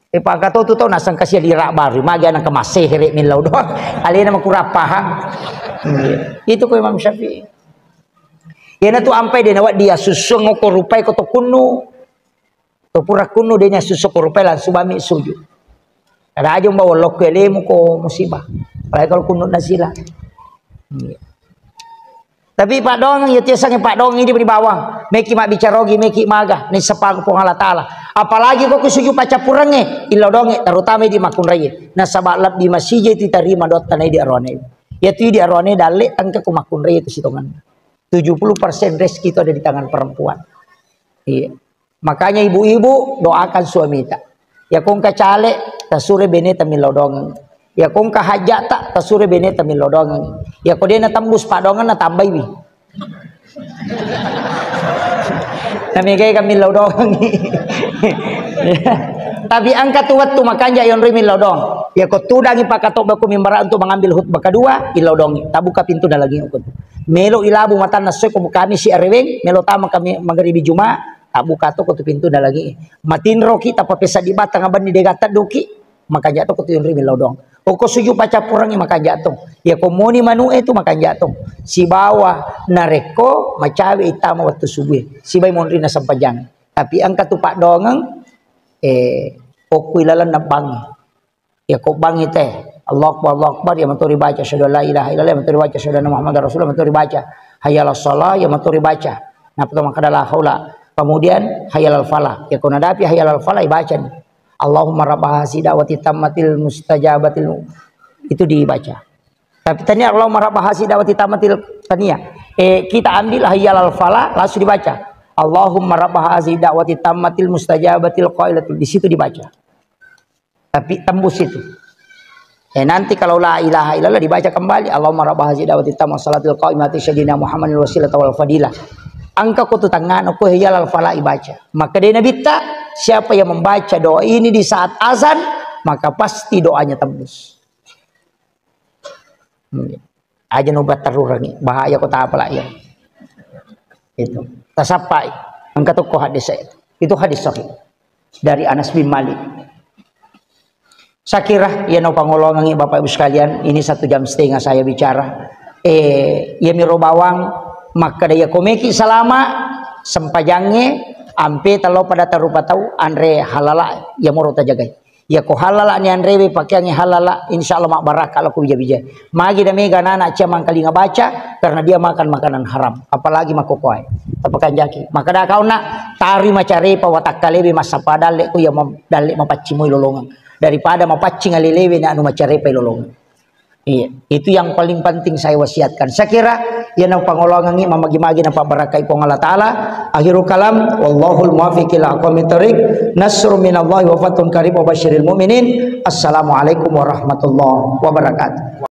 E pangkato tu tau naseng kasi lira baru. Magi anak kemasehere millau doang. Alena makurapahang. Itu ko Imam Syafi'i. Iyana tu ampai de nawa dia susuang ko rupai ko to kunnu. To pura kunnu de nya susu ko rupai langsung bami sujud. Ada aja umbawa lokko elemu ko musibah. Apalagi kalau kunnu nasila. Iya. Tapi paddoangeng, iya tiasangnge paddoangeng idi di bawang. Meki mabbicara ogi, meki maga, ni sepang Puang Allah Taala. Apalagi ko kusuju pacappurengnge, illau doangnge, terutama di makkunraie. Nasaba lebbi masija itu tarima doatta na idi aroane. Iya tu idi aroane dalle tangke ko makkunraie tu sitongan. Tujuh puluh persen rezeki itu ada di tangan perempuan. Iya. Makanya ibu-ibu doakan suamita. Ya kongka caleg, tasure beneta millau doangeng. Ya kongka hajjata, tasure beneta millau doangeng. Ya ko dena tembus paddoangenna tambaiwi. Namegai kami millau doangeng. Tapi angka tu wettu makanja yonroi millau doang. Ya ko tudangi pakatobba ko mimbara untuk mengambil khutbah kedua, illau doangi. Tabuka pintu dalangi uko. Melo ilabu matanna soi ko kami si areweng, melo tama kami magaribi Juma, Tabbuka to ko tu pintu dalangi. Matinroki tappa pesa di batang abanni dega tedduki, makanja to ko tu yonri millau doang. Oko suju pacappurangi makanja to. Ya ko moni manu e tu makanja to. Sibawa narekko macawe itama wettu subuh e. Sibai monri na sempajang. Tapi engka tu paddoangeng, eh, okku ilalang nabbangi. Ya, ko bangi te. Allahu Akbar, Allahu Akbar, ya maturi baca, asyhadu an la ilaha illallah, ya maturi baca, asyhadu anna Muhammadar Rasulullah, maturi baca. Hayya 'alas shalah, ya maturi baca. Napa to makkeda la haula. Kemudian hayya 'alal falah. Ya, ko nadapi hayya 'alal falah, ya baca ni. Allahumma rabba hazi da'wati tammatil mustajabatil. Itu dibaca. Tapi tania Allahumma rabba hazi da'wati tammatil tania. Eh, kita ambil hayya 'alal falah, langsung dibaca. Allahumma rabba hazi da'wati tammatil mustajabatil qailatul. Di situ dibaca. Tapi tembus itu. Eh, nanti kalau la ilaha illallah dibaca kembali, Allahumma rabba hazi da'wati tamma salatil qaimati syadina Muhammadin wasilata wal fadilah. Angka ko tu tangngana ko hayya 'alal falah ibaca. Maka dari Nabitta, siapa yang membaca doa ini di saat azan, maka pasti doanya tembus. Hmm. Aja no batterurangi, bahaya ko tapala iya. Itu. Tasappai. Engka tokko hadis itu. Itu hadis sahih. Dari Anas bin Malik. Saya kira, ya no pangolongangi Bapak Ibu sekalian, ini satu jam setengah saya bicara. Eh, ya miro bawang, makkeda ya komeki salama, sempajange, ampe talo pada tarupa tau, anre halala, ya moro tajagai. Iya ko halala ni anrewe, pakeangngi halala, insya Allah mabbarakka lao ko bija-bija. Magi da mega anak-anak cia mangkalinga baca, karena dia makan makanan haram, apalagi makkokoe. Tapakanjaki. Maka da kau nak tari macarepa watakkalewe massapa dalle ko iya ma-, dalle mapaccing moi lolongeng. Daripada mapaccing alelewe na anu macarepa lolongeng. Iya, itu yang paling penting saya wasiatkan. Saya kira, ya, na pangolongangi mamagi-magi na pabarakai Puang Allah Ta'ala. Akhirul kalam, wallahul muwaffiq ila aqwamit thariq. Nasrun minallahi wa fathun qarib wa basyiril mu'minin. Assalamualaikum warahmatullahi wabarakatuh.